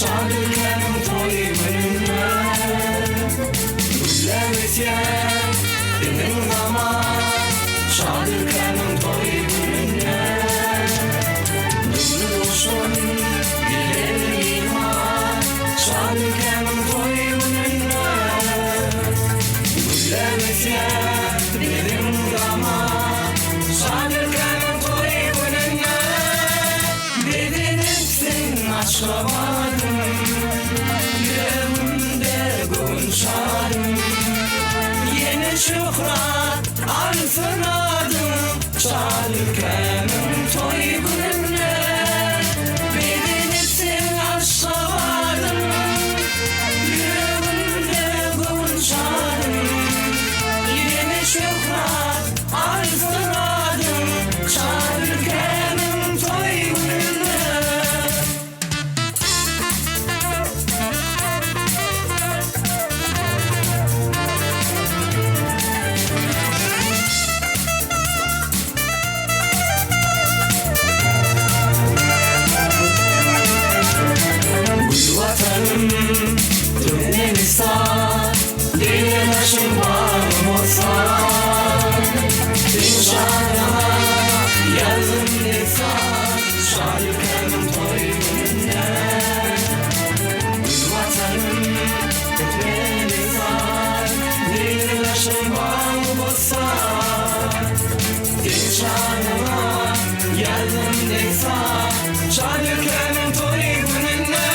Şad ülkämiň toý gününde Güller ösýär biziň zaman Şad ülkämiň toý gününde Dürli duşun geler myhman Şad ülkämiň toý gününde Güller ösýär biziň zaman Şad ülkämiň toý gününde Bezenipsiň Aşgabadym, Ýüregimde göwün şadym. Ýene şöhrat alsyn adyň, Şad ülkämiň toý gününde. Bezenipsiň Aşgabadym, Ýüregimde göwün şadym. Ýene şöhrat alsyn adyň, Şad ülkämiň toý gününde. Gül Watanym, Türkmenistan, Dile daşym bagym bolsa, Seň şanyňa ýazdym dessan, Şa ülkämiň toý gününde. Gül Watanym, Türkmenistan, Dile daşym bagym bolsa, Seň şanyňa ýazdym dessan, Şa ülkämiň toý gününde.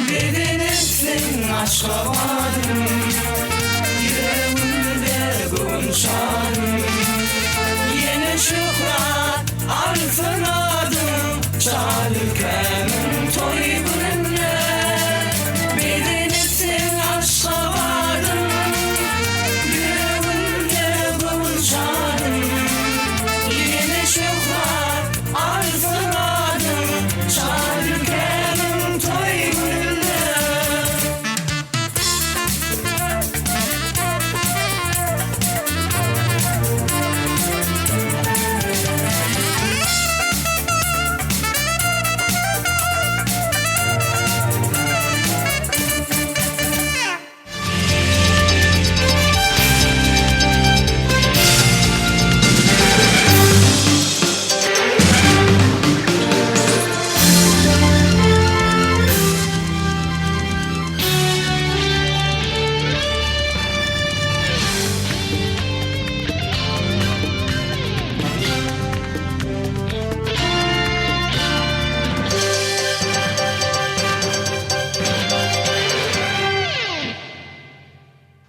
Bezenipsiň Aşgabadym, Ýüregimde göwün şadym. Ýene şöhrat alsyn adyň, Şa ülkämiň toý gününde. Bezenipsiň Aşgabadym, Ýüregimde göwün şadym. Ýene şöhrat alsyn adyň, Şa ülkämiň toý gününde.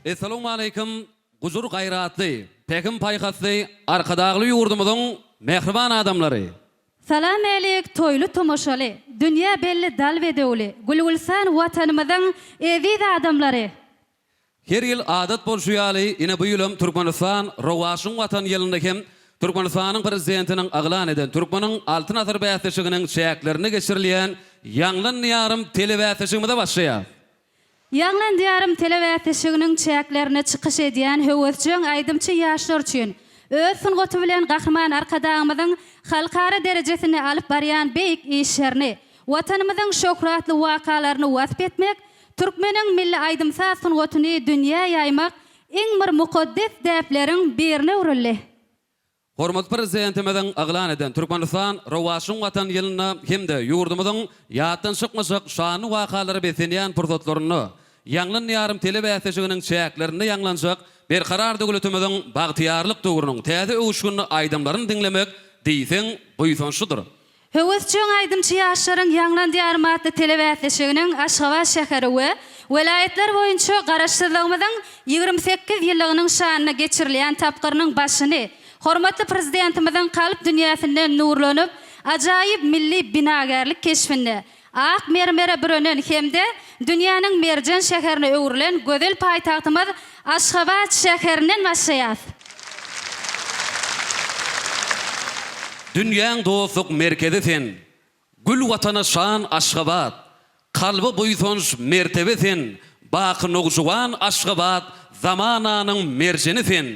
Essalawmaleýkim gujur-gaýratly, pähim-paýhasly Arkadagly ýurdumyzyň mähriban adamlary! Salam-älik toýly-tomaşaly, dünýä belli dal bedewli, gül-gülsan Watanymyzyň eziz adamlary! Her ýyl adat bolşy ýaly, ine bu ýylam Türkmenistan rowaçlygyň Watany ýylynda hem Türkmenistanyň Prezidentiniň yglan eden Türkmeniň Altyn asyry bäsleşiginiň çäklerinde geçirilýän Ýaňlan Diýarym telebäsleşigimize başlaýarys. Ýaňlan Diýarym telebäsleşiginiň çäklerinde çykyş edýän höwesjeň aýdymçy ýaşlar üçin öz sungaty bilen Gahryman Arkadagymyzyň halkara derejesinde alyp barýan beýik işlerini, Watanymyzyň şöhratly wakalaryny wasp etmek, türkmeniň milli aýdym-saz sungatyny dünýä ýaýmak iň bir mukaddes däpleriň birine öwrüldi. Hormatly Prezidentimiziň yglan eden Türkmenistan, rowaçlygyň Watany ýylynda hem-de ýurdumyzyň ýatdan çykmajak şanly wakalara beslenýän pursatlarynda Ýaňlan Diýarym telebäsleşiginiň çäklerinde ýaňlanjak Berkarar döwletimiziň bagtyýarlyk döwrüniň täze öwüşginli aýdymlaryny diňlemek diýseň buýsançlydyr. Höwesjeň aýdymçy ýaşlaryň Ýaňlan Diýarym atly telebäsleşiginiň Aşgabat şäheri we welaýatlar boýunça Garaşsyzlygymyzyň 28 ýyllygynyň şanyna geçirilýän tapgyrynyň başyny hormatly Prezidentimiziň kalp dünýäsinden nurlanyp, ajaýyp milli binagärlik keşbinde ak mermere bürenen hem-de dünýäniň merjen şäherine öwrülen gözel paýtagtymyz Aşgabat şäherinden başlaýar. Dünýäň dostluk merkezi sen, Gül Watana şan Aşgabat! Kalba buýsanç, mertebe sen, Baky nowjuwan Aşgabat, Zamananyň merjeni sen,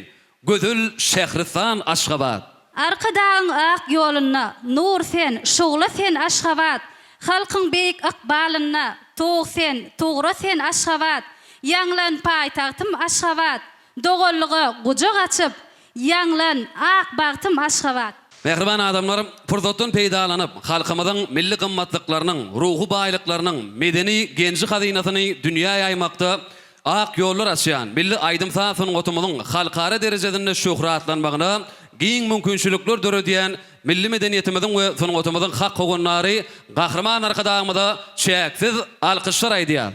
Gözel şähristan Aşgabat! Arkadagyň ak ýolunda, Nur sen, şugla sen Aşgabat! Halkyň beýik ykbalynda, Tug sen, Tugra sen, Aşgabat! Ýaňlan, paýtagtym Aşgabat! Doganlyga gujak açyp, Ýaňlan, ak bagtym Aşgabat! Mähriban adamlar, pursatdan peýdalanyp, halkymyzyň milli gymmatlyklarynyň, ruhy baýlyklarynyň, medeni genji-hazynasyny dünýä ýaýmakda ak ýollar açýan milli aýdym-saz sungatymyzyň halkara derejesinde şöhratlanmagyna giň mümkinçilikler döredýän milli medeniýetimiziň we sungatymyzyň hak howandary Gahryman Arkadagymyza çäksiz alkyşlar aýdýarys.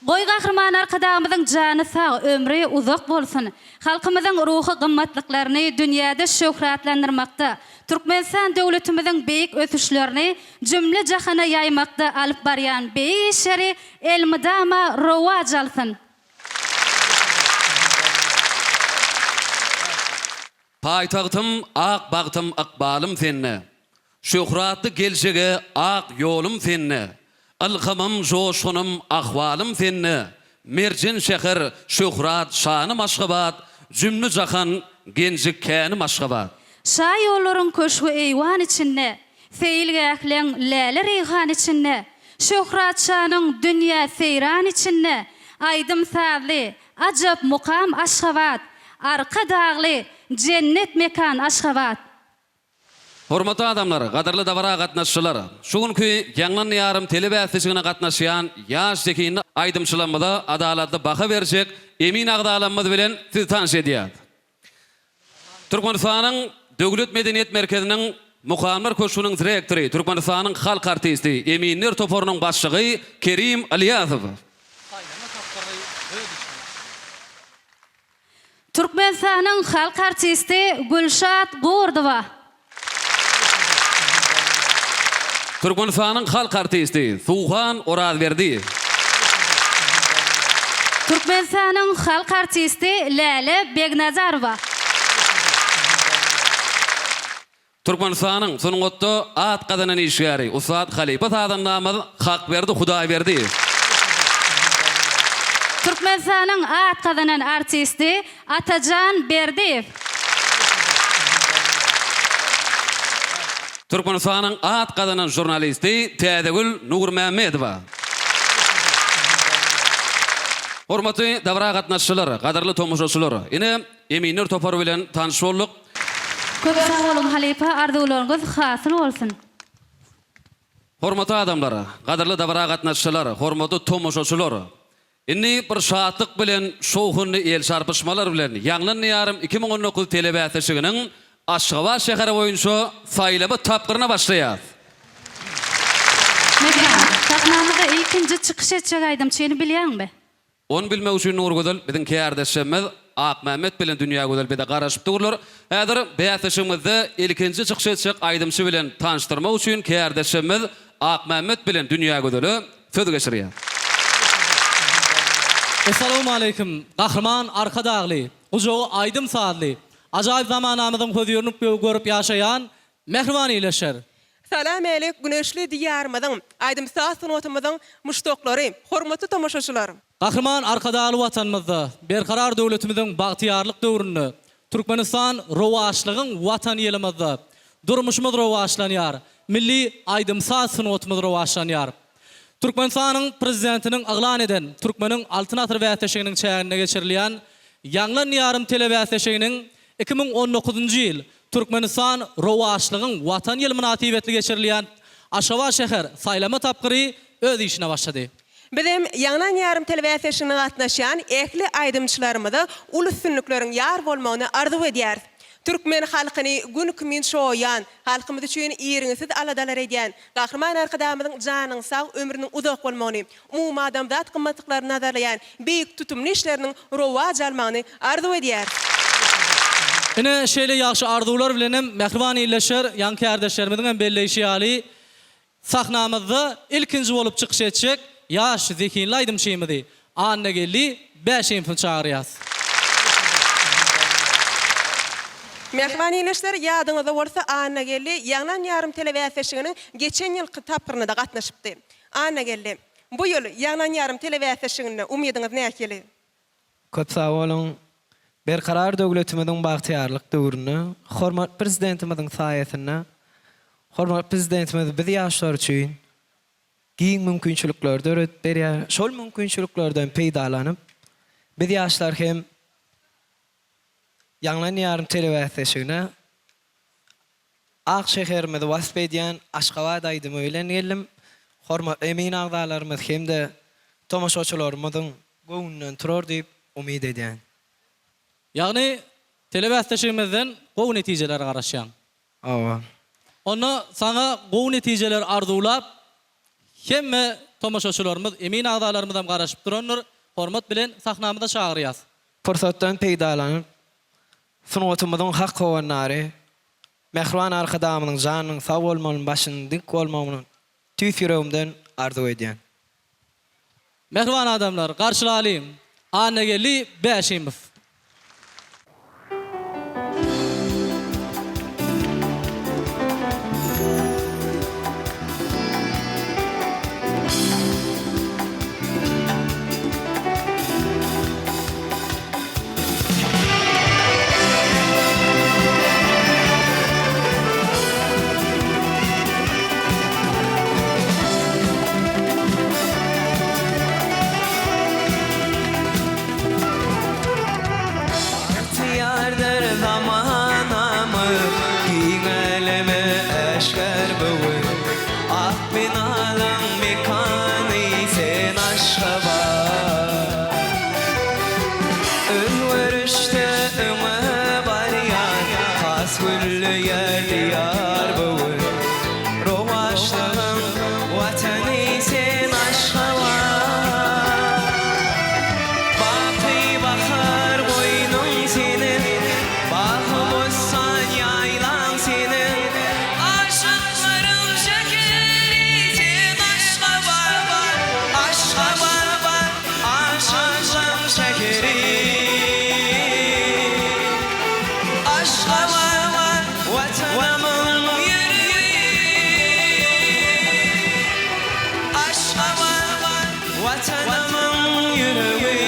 Goý Gahryman Arkadagymyzyň jany sag, ömri uzak bolsun! Halkymyzyň ruhy gymmatlyklaryny dünýäde şöhratlandyrmakda, Türkmenistan döwletimiziň beýik ösüşlerini jümle-jahana ýaýmakda alyp barýan beýik işleri elmydama rowaç alsyn! Paýtagtym ak bagtym ykbalym sende, Şöhratly geljege ak ýolum sende, Ylhamym joşgunym ahwalym sende, Merjen şäher şöhrat şanym Aşgabat, Jümli-jahan genji känim Aşgabat. Şa ýollaryň köşgi-eýwan içinde, Seýilgähleň läle-reýhan içinde, Şöhrat şanyň dünýä seýran içinde, Aýdym-sazly, Ajap mukam Aşgabat, Arkadagly jennet mekan Aşgabat. Hormatly adamlar, gadyrly dabara gatnaşyjylar! Şu günki Ýaňlan Diýarym telebäsleşigine gatnaşýan ýaş zehinli aýdymçylarymyza adalatly baha berjek emin agzalarymyz bilen sizi tanyş edýäris. Türkmenistanyň Döwlet medeniýet merkeziniň Mukamlar köşgüniň direktory, Türkmenistanyň halk artisti, eminler toparynyň başlygy Kerim Ylýasow. Saýlama tapgyry öz işine başlady. Türkmenistanyň halk artisti Gülşat Gurdowa. Türkmenistanyň halk artisti Suhan Orazberdiýew. Türkmenistanyň halk artisti Läle Begnazarowa. Türkmenistanyň sungatda at gazanan işgäri, ussat halypa sazandamyz Hakberdi Hudaýberdiýew. Türkmenistanyň at gazanan artisti Atajan Berdiýew. Türkmenistanyň at gazanan žurnalisti Täzegül Nurmämmedowa. Hormatly dabara gatnaşyjylar, gadyrly tomaşaçylar, ine, eminler topary bilen tanyş bolduk. Köp sag boluň halypa arzuwlaryňyz hasyl bolsun. Hormatly adamlar, gadyrly dabara gatnaşyjylar, hormatly tomaşaçylar! Indi bir şatlyk bilen, şowhunly el çarpyşmalar bilen Ýaňlan Diýarym 2019 telebäsleşiginiň Aşgabat şäheri boýunça saýlama tapgyryna başlaýarys. Mekan, sahnamyzda ilkinji çykyş etjek aýdymçyny bilýäňmi? Ony bilmek üçin Nurgözel biziň kärdeşimiz Akmämmet bilen Dünýägözel bize garaşyp durlar. Häzir bäsleşigimizde ilkinji çykyş etjek aýdymçy bilen tanyşdyrmak üçin kärdeşimiz Akmämmet bilen Dünýägözele söz geçirýär. Essalawmaleýkim, Gahryman Arkadagly, gujagy aýdym-sazly, ajaýyp zamanamyzyň hözirini görüp ýaşaýan mähriban ildeşler! Salam-älik güneşli Diýarymyzyň, aýdym-saz sungatymyzyň muşdaklary, hormatly tomaşaçylar! Gahryman Arkadagly Watanymyzda, Berkarar döwletimiziň bagtyýarlyk döwründe, Türkmenistan rowaçlygyň Watany ýylymyzda durmuşymyz rowaçlanýar, milli aýdym-saz sungatymyz rowaçlanýar. Türkmenistanyň Prezidentiniň yglan eden Türkmeniň Altyn asyry bäsleşiginiň çäginde geçirilýän Ýaňlan Diýarym telebäsleşiginiň 2019-njy ýyl Türkmenistan rowaçlygyň Watany ýyly mynasybetli geçirilýän Aşgabat şäher saýlama tapgyry öz işine başlady. Bizem Ýaňlan ýarym telebäsleşigine gatnaşýan ähli aýdymçylarymyza uly üstünlikleriň ýar bolmagyny arzuw edýäris. Türkmen halkyny Gün kimin çoýan, halkymyz üçin irginsiz aladalar edýän Gahryman Arkadagymyzyň janynyň sag, ömrüniň uzak bolmagyny, umumadamzat gymmatlyklaryny nazarlaýan beýik tutumly işleriniň rowaç almagyny arzuw edýäris. Ine, şeýle ýagşy arzuwlar bilenem mähriban ildeşler, ýaňy kärdeşlerimiziň hem belleýşi ýaly, Sahnamyzda ilkinji bolup çykyş etjek ýaş zehinli aýdymçymyzy Annageldi Bäşimowy çagyrýas. Mähriban ildeşler, ýadyňyzda bolsa Annageldi Ýaňlan ýarym telebäsleşiginiň geçen ýylky tapgyryna-da gatnaşypdy. Annageldi, bu ýyl Ýaňlan ýarym telebäsleşiginde umydyňyz nähili? Köp sag boluň. Berkarar döwletimiziň bagtyýarlyk döwründe hormatly Prezidentimiziň saýasynda hormatly Prezidentimiz biz ýaşlar üçin. giň mümkinçilikleri döredip berýär. Şol mümkinçiliklerden peýdalanyp, biz ýaşlar hem Ýaňlan Diýarym telebäsleşigine Ak şäherimizi wasp edýän Aşgabat aýdymy bilen geldim. Hormatly emin agzalarymyz hem-de tomaşaçylarymyzyň göwnünden turar diýip umyt edýän. Ýagny telebäsleşigimizden gowy netijelere garaşýaň. Hawa. Onda saňa gowy netijeler arzuwlap, hemme tomaşaçylarymyz, emin agzalarymyzam garaşyp durandyr. Hormat bilen sahnamyza çagyrýas. Pursatdan peýdalanyp, sungatymyzyň hak howandary, Mähriban Arkadagymyzyň janynyň sag bolmagyny, başynyň dik bolmagyny tüýs ýüregimden arzuw edýän. Mähriban adamlar, garşylalyň, Annageldi Bäşimow. Bagtyýardyr zamanamyz, Giň äleme äşgär bu gün. Ak binalaň mekany sen Aşgabat. Özgerişde öňe barýan, Has gülleýär Diýar bu gün. Rowaçlygyň Watany sen Aşgabat. Baky bahar goýnuň seniň, Bagy-bossan ýaýlaň seniň. Aşyklaryň şekeri sen Aşgabat, Aşgabat, aşyklaň şekeri. Aşgabat, Watanymyň ýüregi. Aşgabat, Watanymyň ýüregi.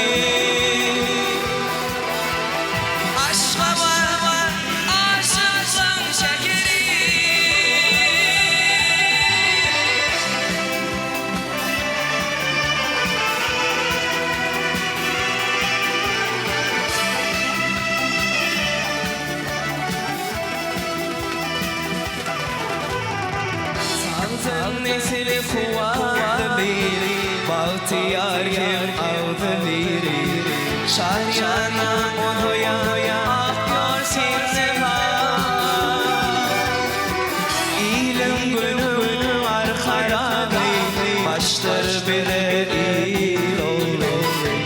Aşgabat, aşyklaň şäheri. Sagdyn nesil kuwwatly biri, Bagtyýar hem agzybiri. Şahyýana uzaýan ak ýol sende bar. Iliň-günüň arkadagy, Başdyr bize il ogly.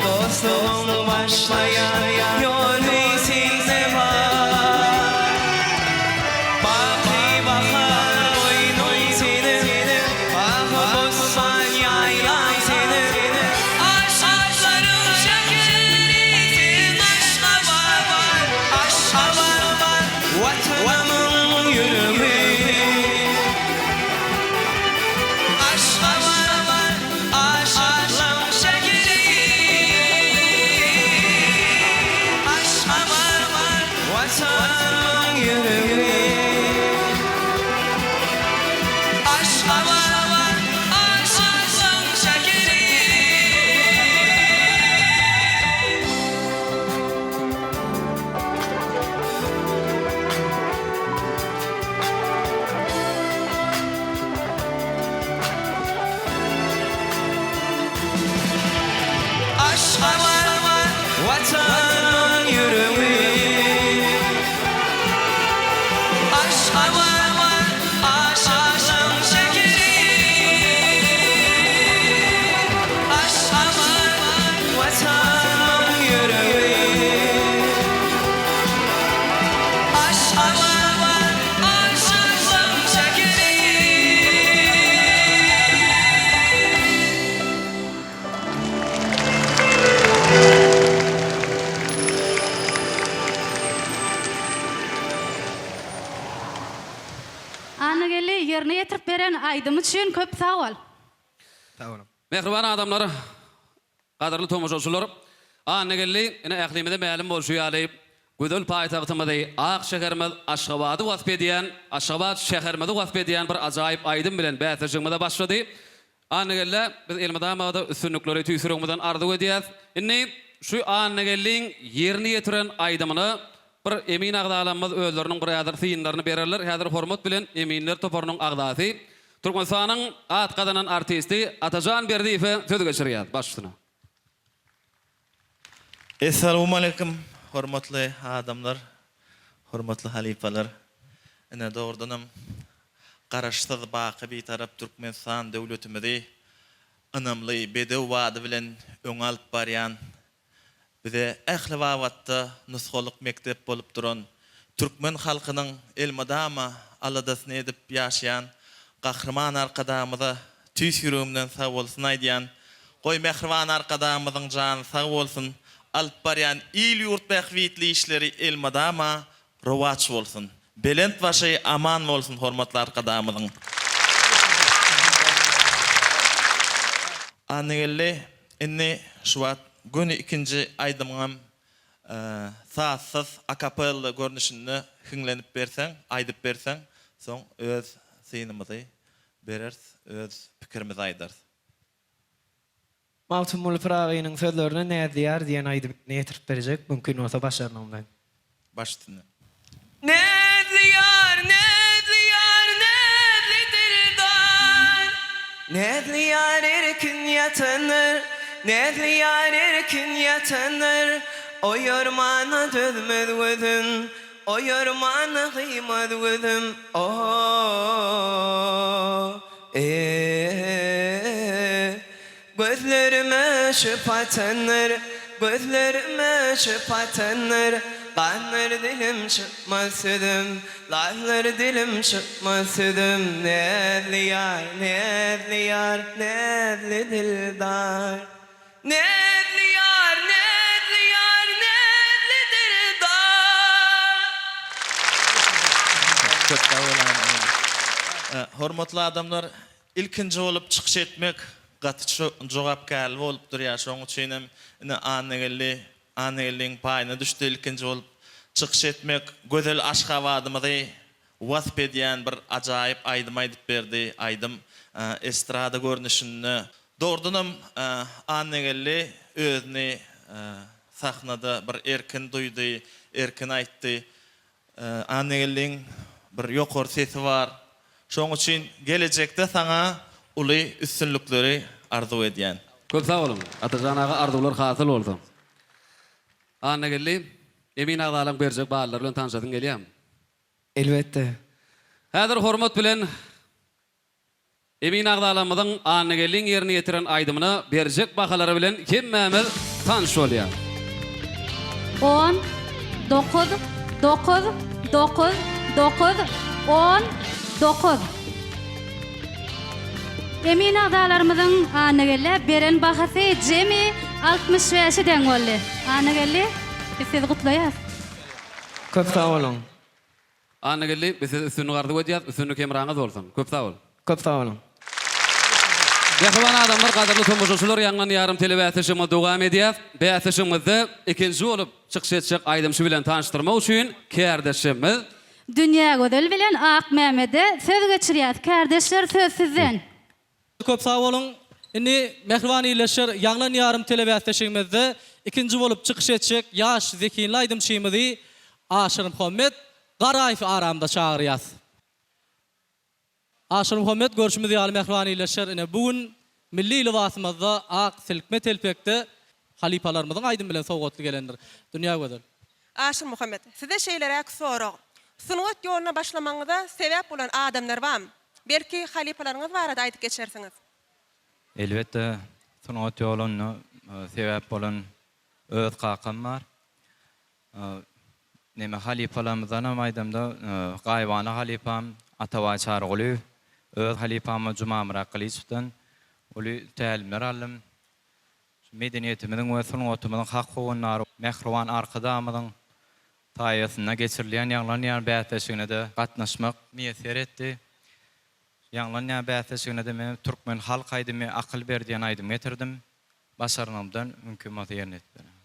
Dostlugyň başlaýan ýoly sende bar. Baky bahar goýnuň seniň, Bagy-bossan ýaýlaň seniň. Aşyklaryň şäheri sen Aşgabat, Aşgabat, Watanymyň ýüregi. Aşgabat, aşyklaň şäheri. Aşgabat, Watanymyň ýüregi. Aşgabat, aşyklaň şäheri. Aşgabat, Watanymyň ýüregi. Aşgabat, aşyklaň şäheri. Aşgabat, Watanymyň ýüregi. Aşgabat, aşyklaň şäheri. Annageldi ýerine ýetirip beren aýdymy üçin köp sag bol. Sag boluň. Mähriban adamlar, gadyrly tomaşaçylar! Annageldi, ine ählimize mälim bolşy ýaly, gözel paýtagtymyzy, ak şäherimiz Aşgabady wasp edýän, Aşgabat şäherimizi wasp edýän bir ajaýyp aýdym bilen bäsleşigimize başlady. Annagellä biz elmydama-da üstünlikleri tüýs ýüregimizden arzuw edýäs. Indi şu Annageldiň ýerine ýetiren aýdymyna bir emin agzalarymyz özleriniň bir häzir synlaryny bererler. Häzir hormat bilen eminler toparynyň agzasy, Türkmenistanyň at gazanan artisti Atajan Berdiýewe söz geçirýäs. Baş üstüne. Essalawmaleýkim hormatly adamlar, hormatly halypalar. Ine dogrudanam Garaşsyz baky Bitarap Türkmenistan döwletimizi ynamly bedew bady bilen öňe alyp barýan bize ähli babatda nusgalyk mekdep bolup duran, türkmen halkynyň elmydama aladasyny edip ýaşaýan Gahryman Arkadagymyza tüýs ýüregimden sagbolsun aýdýan. Goý, mähriban Arkadagymyzyň jany sag bolsun, alyp barýan il-ýurt bähbitli işleri elmydama Rowaç bolsun. Belent başy aman bolsun hormatly Arkadagymyzyň. Annageldi indi şu wagt göni ikinji aýdymyňam sazsyz akapella görnüşinde hiňlenip berseň, aýdyp berseň, soň öz synymyzy bereris, öz pikirimizi aýdarys. Magtymguly Pyragynyň sözlerine Näzli ýar diýen aýdymyny ýetirip berjek, mümkin bolsa başarnygymdan. Baş üstüne. Näzli ýar, näzli ýar, näzli dildar. Näzli ýar erkin ýatandyr, Näzli ýar erkin ýatandyr. Oýarmana dözmez gözüm, Oýarmana gyýmaz gözüm, o-o. E-e-e, gözlerime çöp atanlar, Gözlerime çöp atanlar, Ganlar dilim çykmaz sözüm, Lallar dilim çykmaz sözüm, Näzli ýar, näzli ýar, näzli dildar. Näzli ýar, näzli ýar, näzli dildar. Köp sag bol Annagülli. Hormatly adamlar, ilkinji bolup çykyş etmek gaty jogapkärli bolup durýar. Şonuň üçin hem ine Annageldi, Annageldiň paýyna düşdi ilkinji bolup çykyş etmek. Gözel Aşgabadymyzy wasp edýän bir ajaýyp aýdym aýdyp berdi. Aýdym estrada görnüşinde. Dogrudanam Annageldi özüni sahnada bir erkin duýdy, erkin aýtdy. Annageldiň bir ýokary sesi bar. Şoň üçin gelejekde saňa uly üstünlikleri arzuw edýän. Köp sag boluň Atajan aga arzuwlar hasyl bolsun. Annageldi, emin agzalaň berjek ballary bilen tanşasyň gelýämi? Elbetde. Häzir hormat bilen emin agzalarymyzyň Annageldiň ýerine ýetiren aýdymyna berjek bahalary bilen hemmämiz tanyş bolýas. On, dokuz, dokuz, dokuz, dokuz, on, dokuz. Emin agzalarymyzyň Annagellä beren bahasy jemi 65-e deň boldy. Annageldi, biz sizi gutlaýas. Köp sag boluň. Annageldi, biz size üstünlik arzuw edýäs, üstünlik hemraňyz bolsun. Köp sag bol. Köp sag boluň. Mähriban adamlar, gadyrly tomaşaçylar, Ýaňlan ýarym telebäsleşigimiz dowam edýär. Bäsleşigimizde ikinji bolup çykyş etjek aýdymçy bilen tanyşdyrmak üçin kärdeşimiz. Dünýägözel bilen Akmämede söz geçirýäs. Kärdeşler söz sizden. Köp sag boluň. Indi mähriban ildeşler Ýaňlan ýarym telebäsleşigimizde ikinji bolup çykyş etjek ýaş zehinli aýdymçymyzy Aşyrmuhammet Garaýewi aramyza çagyrýas. Aşyrmuhammet görşümiz ýaly mähriban ildeşler ine bu gün milli lybasymyzda ak silkme telpekde halypalarymyzyň aýdymy bilen sowgatly gelendir. Dünýägözel. Aşyrmuhammet, size şeýleräk sorag. Sungat ýoluna başlamagyňyza sebäp bolan adamlar barmy? Belki halypalaryňyz barada aýdyp geçersiňiz? Elbetde, sungat ýolunda sebäp bolan öz kakam bar. Neme halypalarymyzdanam aýdamda, gaýybana halypam Atabaý Çarygulyýew, öz halypam Jumamyrat Gylyçowdan uly tälimler aldym. Şu medeniýetimiziň we sungatymyzyň hak howandary mähriban Arkadagymyzyň saýasynda geçirilýän Ýaňlan ýar bäsleşigine-de gatnaşmak miýesser etdi. Ýaňlan ýar bäsleşigine-de men türkmen halk aýdymy Akyl ber diýen aýdymy getirdim. Başarnygymdan mümkin bolsa ýerine ýetirip bererin.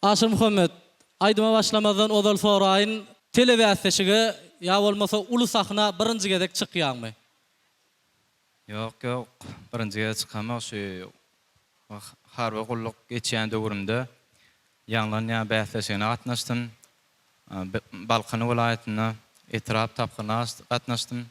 Aşyrmuhammet, aýdyma başlamazdan ozal soraýyn, telebäsleşige ýa bolmasa uly sahna birinji gezek çykýaňmy? Ýok, ýok. Birinji gezek çykamok. Şu harby gulluk geçýän döwrümde Ýaňlan bäsleşigine gatnaşdym. Balkan welaýatynda etrap tapgyryna gatnaşdym.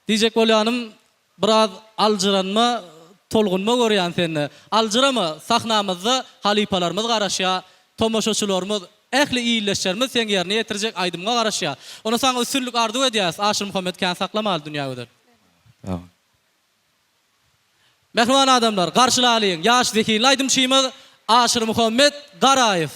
Diýjek bolýanym, biraz aljyranma, tolgunma görýän sende. Aljyrama, sahnamyzda halypalarymyz garaşýar, tomaşaçylarymyz, ähli ildeşlerimiz seň ýerine ýetirjek aýdymyňa garaşýar. Onda saňa üstünlik arzuw edýäris, Aşyrmuhammet kän saklamaly Dünýägözel. Sag bol. Mähriban adamlar, garşylalyň, ýaş zehinli aýdymçymyz Aşyrmuhammet Garaýew.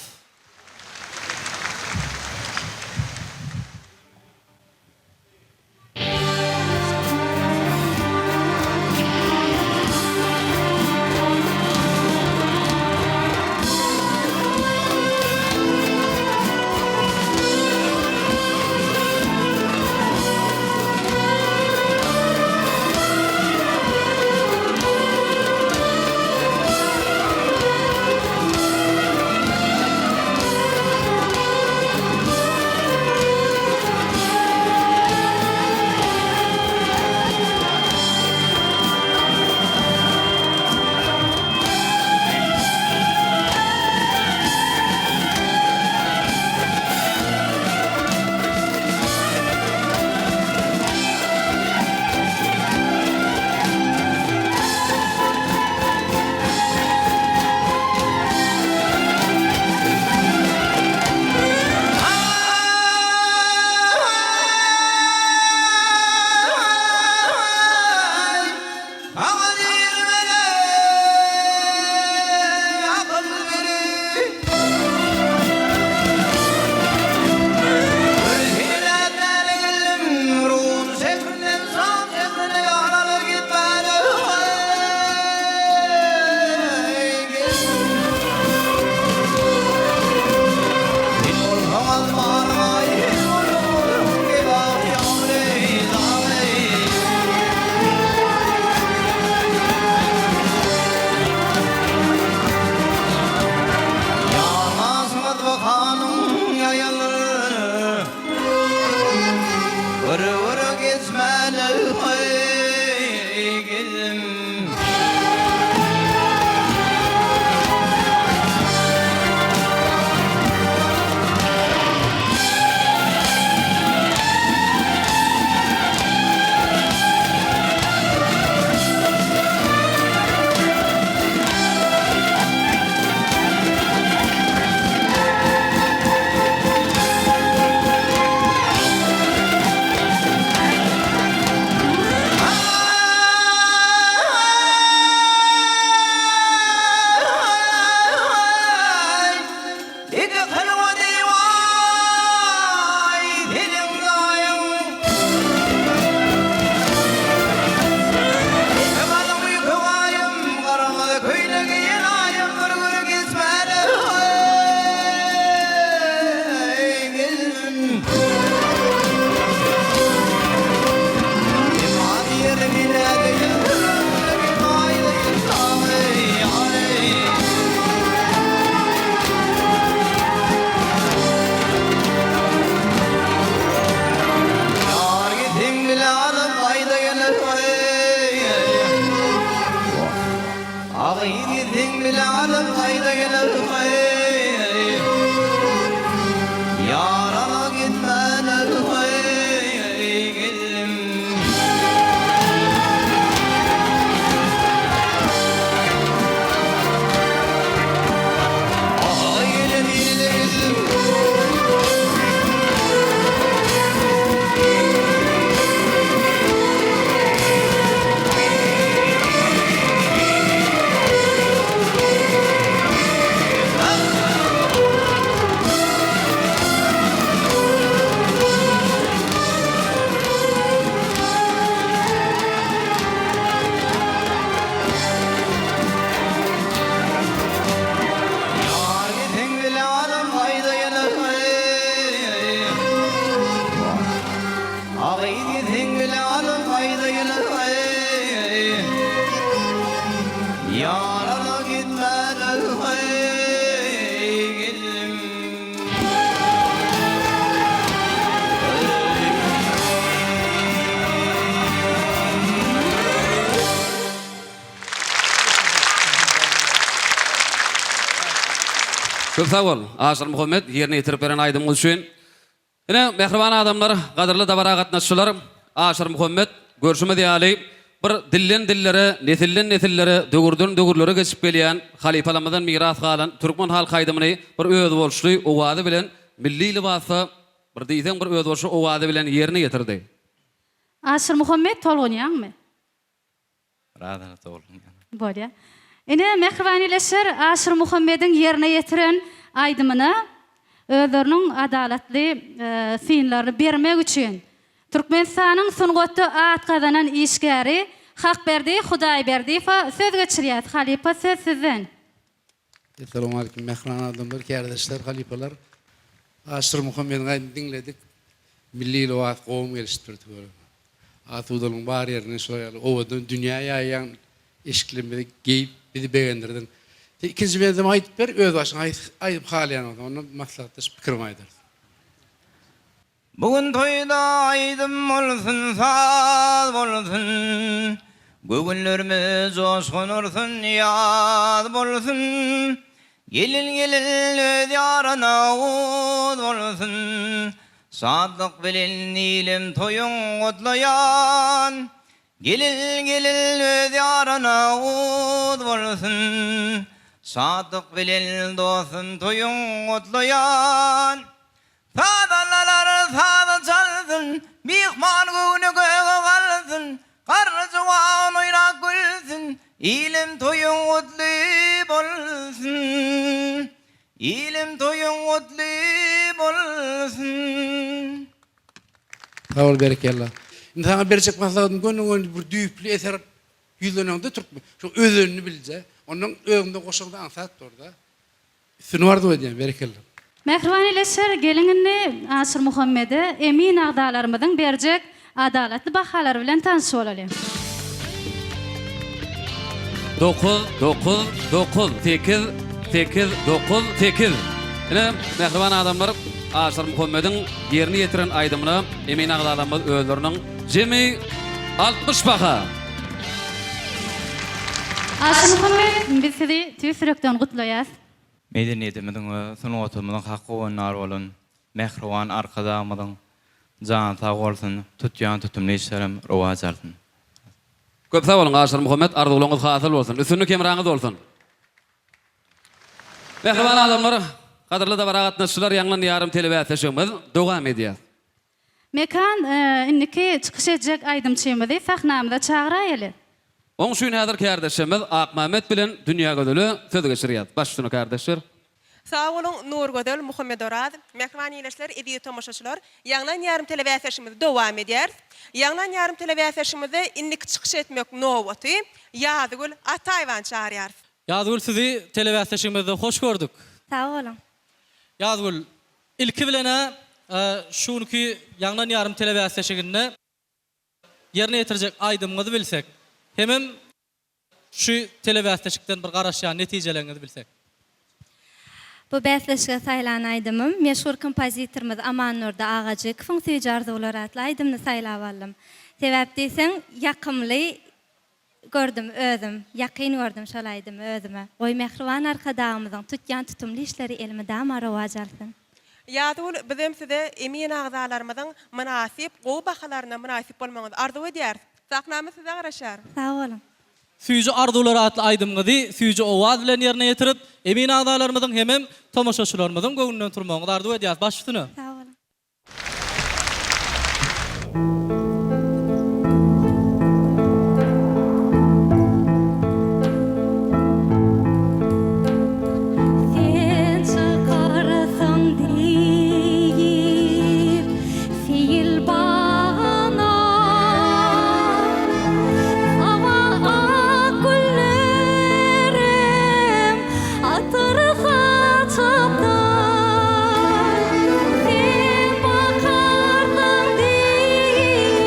Köp sag bol, Aşyrmuhammet, ýerine ýetirip beren aýdymyňyz üçin. Ine, mähriban adamlar, gadyrly dabara gatnaşyjylar, Aşyrmuhammet, görşümiz ýaly, bir dilden-dillere, nesilden-nesillere, döwürden-döwürlere geçip gelýän, halypalarymyzdan miras galan türkmen halk aýdymyny bir özboluşly owazy bilen, milli lybasda, bir diýseň bir özboluşly owazy bilen ýerine ýetirdi. Aşyrmuhammet, tolgunýaňmy? Razylyk tolgunýan. Bolýa. Ine, mähriban ildeşler, Aşyrmuhammediň ýerine ýetiren aýdymyna özleriniň adalatly synlaryny bermek üçin Türkmenistanyň sungatda at gazanan işgäri Hakberdi Hudaýberdiýewe söz geçirýäs. Halypa, söz sizden. Essalawmaleýkim mähriban adamlar, kärdeşler, halypalar. Aşyrmuhammediň aýdymyny diňledik. Milli lybas gowum gelişipdir tüweleme. Asudalygyň bar ýerinden şular ýaly owadan dünýä ýaýýan eşiklerimizi geýip bizi begendirdiň. Sen ikinji bendem aýdyp ber, öz başyňa aýdyp halaýan bolsaň, onda maslahatlaşyp pikirimi aýdarys. Bu gün toýda aýdym bolsun, saz bolsun, Göwünlerimiz joşgun ursun, ýaz bolsun. Gelin gelin öz ýaryna uz bolsun, Şatlyk bilen ilim toýuň gutlaýan. Gelin gelin öz ýaryna uz bolsun, Şatlyk bilen dostum toýuň gutlaýan. Sazandalar saz çalsyn, Myhman göwni göge galsyn, Garry juwan oýnap gülsün, Ilim toýuň gutly bolsun! Ilim toýuň gutly bolsun! Sag bol berekella. Indi saňa berjek maslahatym göni-göni bir düýpli eser ýüzleneňde türkmen şo özenini bilje. Ondan özüňde goşaňda aňsat borda. Üstünlik arzuw edýän berekella. Mähriban ildeşler, geliň indi Aşyrmuhammede emin agzalarymyzyň berjek adalatly bahalary bilen tanyş bolalyň. Dokuz, dokuz, dokuz, sekiz, sekiz, dokuz, sekiz. Ine, mähriban adamlar, Aşyrmuhammediň ýerine ýetiren aýdymyna emin agzalarymyz özleriniň jemi 60 baha. Aşyrmuhammet, biz sizi tüýs ýürekden gutlaýas. Medeniýetimiziň we sungatymyzyň hak howandary bolan mähriban Arkadagymyzyň jany sag bolsun, tutýan tutumly işlerem rowaç alsyn. Köp sag boluň Aşyrmuhammet arzuwlaryňyz hasyl bolsun üstünlik hemraňyz bolsun. Mähriban adamlar gadyrly dabara gatnaşyjylar Ýaňlan ýarym telebäsleşigimiz dowam edýär. Mekan, indiki çykyş etjek aýdymçymyzy sahnamyza çagyraýaly. Oň üçin häzir kärdeşimiz Akmämmet bilen Dünýägözele söz geçirýäs. Baş üstüne kärdeşler. Sag boluň Nurgözel Muhammedoraz, mähriban ildeşler, eziz tomaşaçylar, Ýaňlan ýarym telebäsleşigimizi dowam edýäris. Ýaňlan ýarym telebäsleşigimizde indiki çykyş etmek nobaty Ýazgül Ataýewany çagyrýarys. Ýazgül sizi telebäsleşigimizde hoş gördük. Sag boluň. Ýazgül, Ilki bilen-ä şu günki Ýaňlan ýarym telebäsleşiginde ýerine ýetirjek aýdymyňyzy bilsek, hemem şu telebäsleşikden bir garaşýan netijeleriňizi bilsek. Bu bäsleşige saýlan aýdymym meşhur kompozitorymyz Amannurdy Agajykowyň Süýji arzuwlar atly aýdymyny saýlap aldym. Sebäp diýseň, ýakymly Gördüm özüm, ýakyn gördüm şol aýdymy özüme. Goý mähriban Arkadagymyzyň tutýan tutumly işleri elmydama rowaç alsyn. Ýazgül bizem size emin agzalarymyzyň mynasyp gowy bahalaryna mynasyp bolmagyňyzy arzuw edýäris. Sahnamyz size garaşýar. Sag boluň. Süýji arzuwlar atly aýdymyňyzy süýji owaz bilen ýerine ýetirip, emin agzalarymyzyň hemem tomaşaçylarymyzyň göwnünden turmagyňyzy arzuw edýäris. Baş üstüne. Sag boluň. Sen çykarsyň diýip seýil bagyna, Saba ak güllerim atyr saçypdyr. Sen bakarsyň diýip.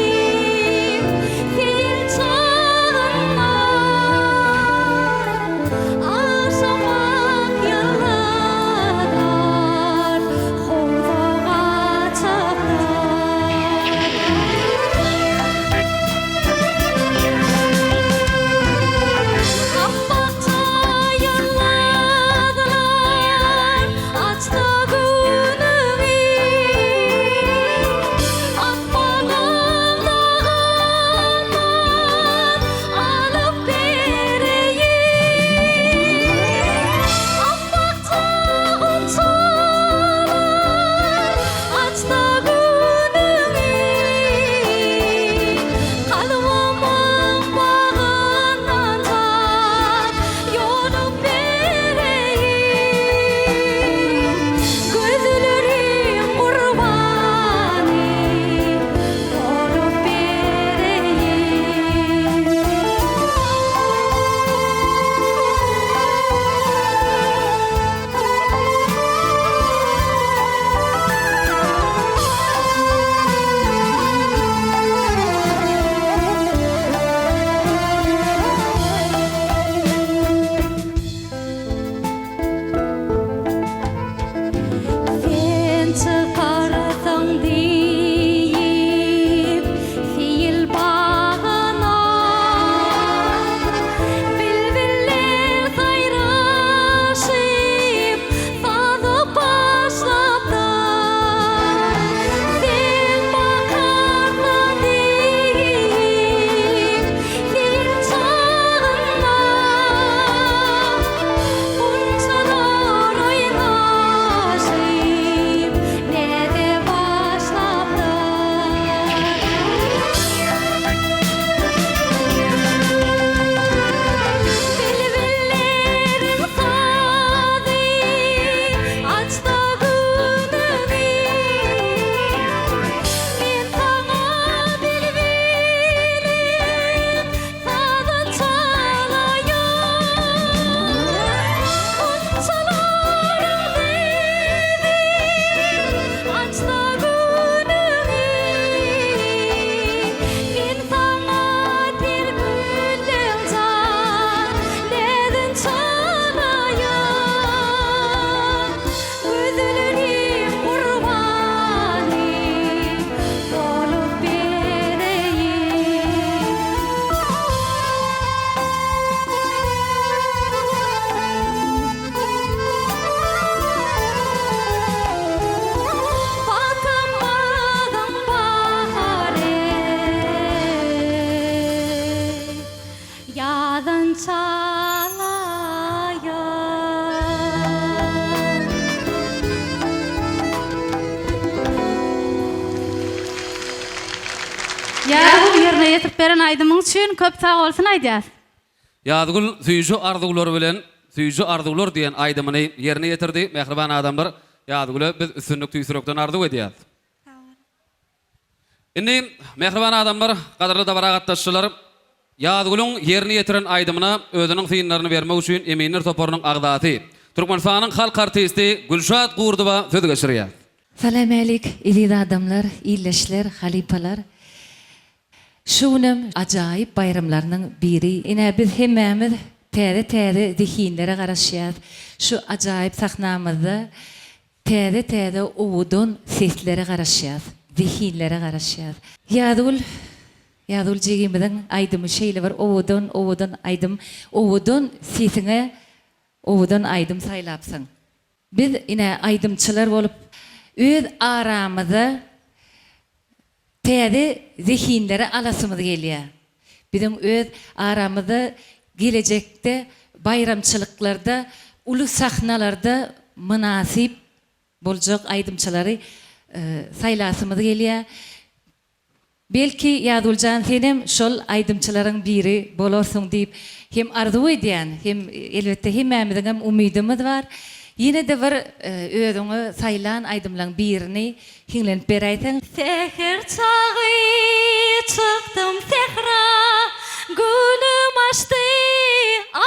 Ýerine ýetirip beren aýdymyň üçin köp sag bolsun aýdýas. Ýazgül süýji arzuwlar bilen Süýji arzuwlar diýen aýdymyny ýerine ýetirdi. Mähriban adamlar, Ýazgüle biz üstünlik tüýs ýürekden arzuw edýäs. Indi, mähriban adamlar, gadyrly dabara gatnaşyjylar, Ýazgülüň ýerine ýetiren aýdymyna özüniň synlaryny bermek üçin eminler toparynyň agzasy, Türkmenistanyň halk artisti Gülşat Gurdowa söz geçirýär. Salamälik eziz adamlar, ildeşler, halypalar. Şu günem ajaýyp baýramlarynyň biri. Ine biz hemmämiz täze-täze zehinlere garaşýas. Şu ajaýyp sahnamyzda täze-täze owadan seslere garaşýas, zehinlere garaşýas. Ýazgül, Ýazgül jigimiziň aýdymy şeýle bir owadan, owadan aýdym. Owadan sesiňe owadan aýdym saýlapsyň. Biz ine aýdymçylar bolup öz aramyza täze zehinleri alasymyz gelýär. Biziň öz aramyzda gelejekde baýramçylyklarda uly sahnalarda mynasyp boljak aýdymçylary saýlasymyz gelýär. Belki Ýazgüljan senem şol aýdymçylaryň biri bolarsyň diýip hem arzuw edýän hem elbetde hemmämiziňem umydymyz bar. Ýene-de bir özüňe saýlan aýdymlaň birini hiňlenip beräýseň. Säher çagy çykdym sähra, Günüm açdy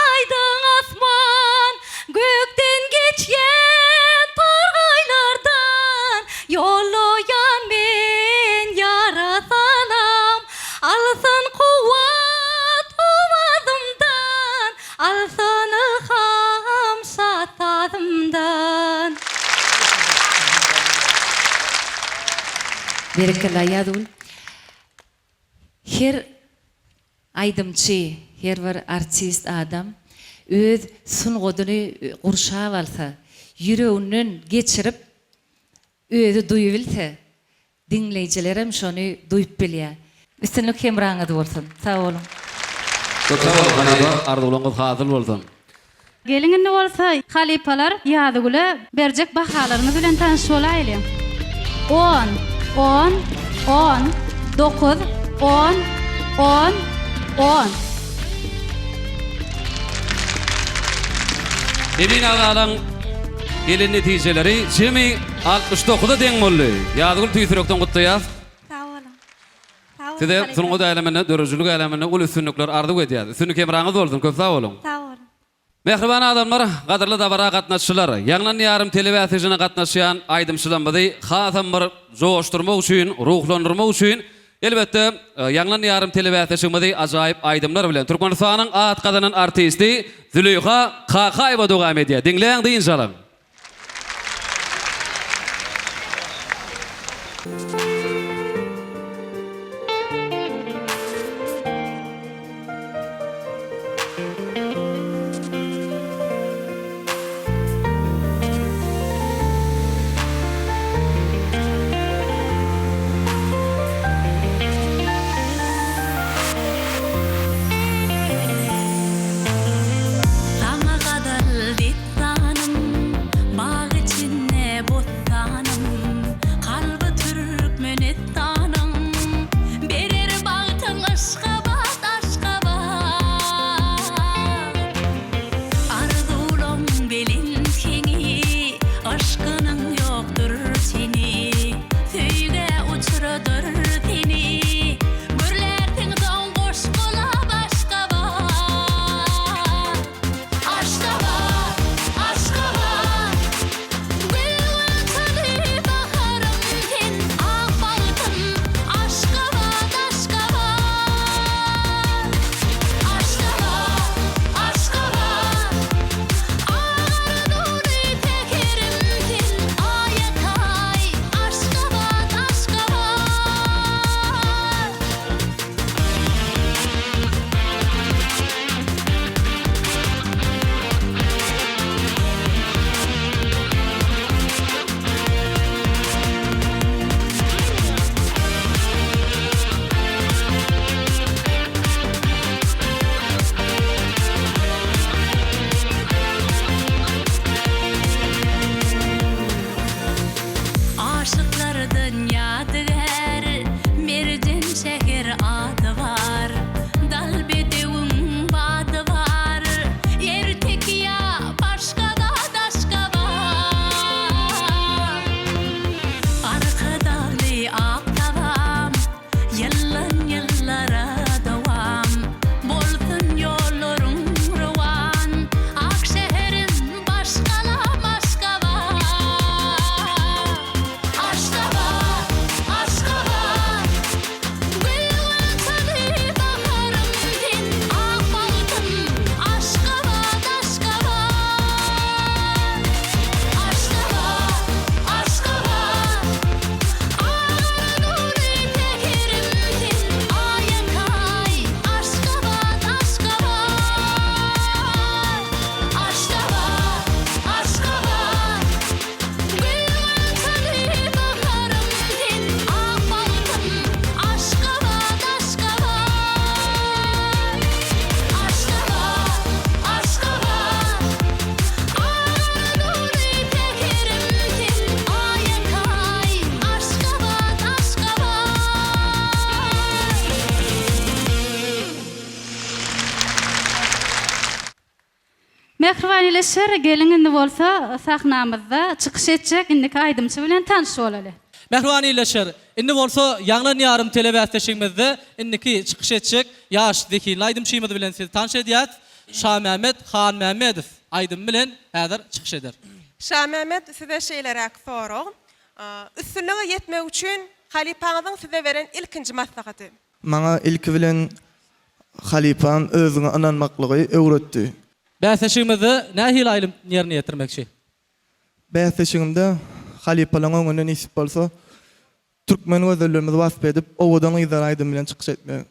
aýdyň asman, Gökden geçýän torgaýlardan Ýollaýan men ýara salam. Alsyn kuwwat owazymdan, Alsyn ylham şat sazymdan. Berekella Ýazgül. Her aýdymçy, her bir artist adam öz sungatyny gurşap alsa, ýüreginden geçirip özi duýubilse, diňleýjilerem şony duýup bilýär. Üstünlik hemraňyz bolsun. Sag boluň. Köp sag boluň halypa arzuwlaryňyz hasyl bolsun. Geliň indi bolsa halypalar Ýazygüle berjek bahalarymyz bilen tanyş bolaýlyň. On, on, on, dokuz, on, on, on. Emin agzalaň gelen netijeleri jemi 69-a deň boldy. Ýazgül tüýs ýürekden gutlaýas. Sag boluň. Sag boluň Size halypa. sungat äleminde, döredijilik äleminde uly üstünlikler arzuw edýäs. Üstünlik hemraňyz bolsun, köp sag boluň. Sag boluň. Mähriban adamlar, gadyrly dabara gatnaşyjylar! Ýaňlan ýarym telebäsleşigine gatnaşýan aýdymçylarymyzy hasam bir joşdurmak üçin, ruhlandyrmak üçin, elbetde, Ýaňlan ýarym telebäsleşigimizi ajaýyp aýdymlar bilen Türkmenistanyň at gazanan artisti Züleýha Kakaýewa dowam edýär. Diňläň, dynç alyň! Saňa gazal Dessanym, bag içinde bossanym, Kalby türkmeniň. Mähriban ildeşler, geliň indi bolsa sahnamyzda çykyş etjek indiki aýdymçy bilen tanyş bolaly. Mähriban ildeşler, indi bolsa Ýaňlan ýarym telebäsleşigimizde indiki çykyş etjek ýaş zehinli aýdymçymyz bilen sizi tanyş edýäs. Şamämmet Hanmämmedow aýdymy bilen häzir çykyş eder. Şamämmet size şeýleräk sorag, Üstünlige ýetmek üçin halypaňyzyň size beren ilkinji maslahaty? Maňa ilki bilen halypam özüňe ynanmaklygy öwretdi. Bäsleşigimizde nähili aýdym ýerine ýetirmekçi? Bäsleşigimde halypalaryň öňünde nesip bolsa türkmen gözellerimizi wasp edip Owadan gyzlar aýdymy bilen çykyş etmek.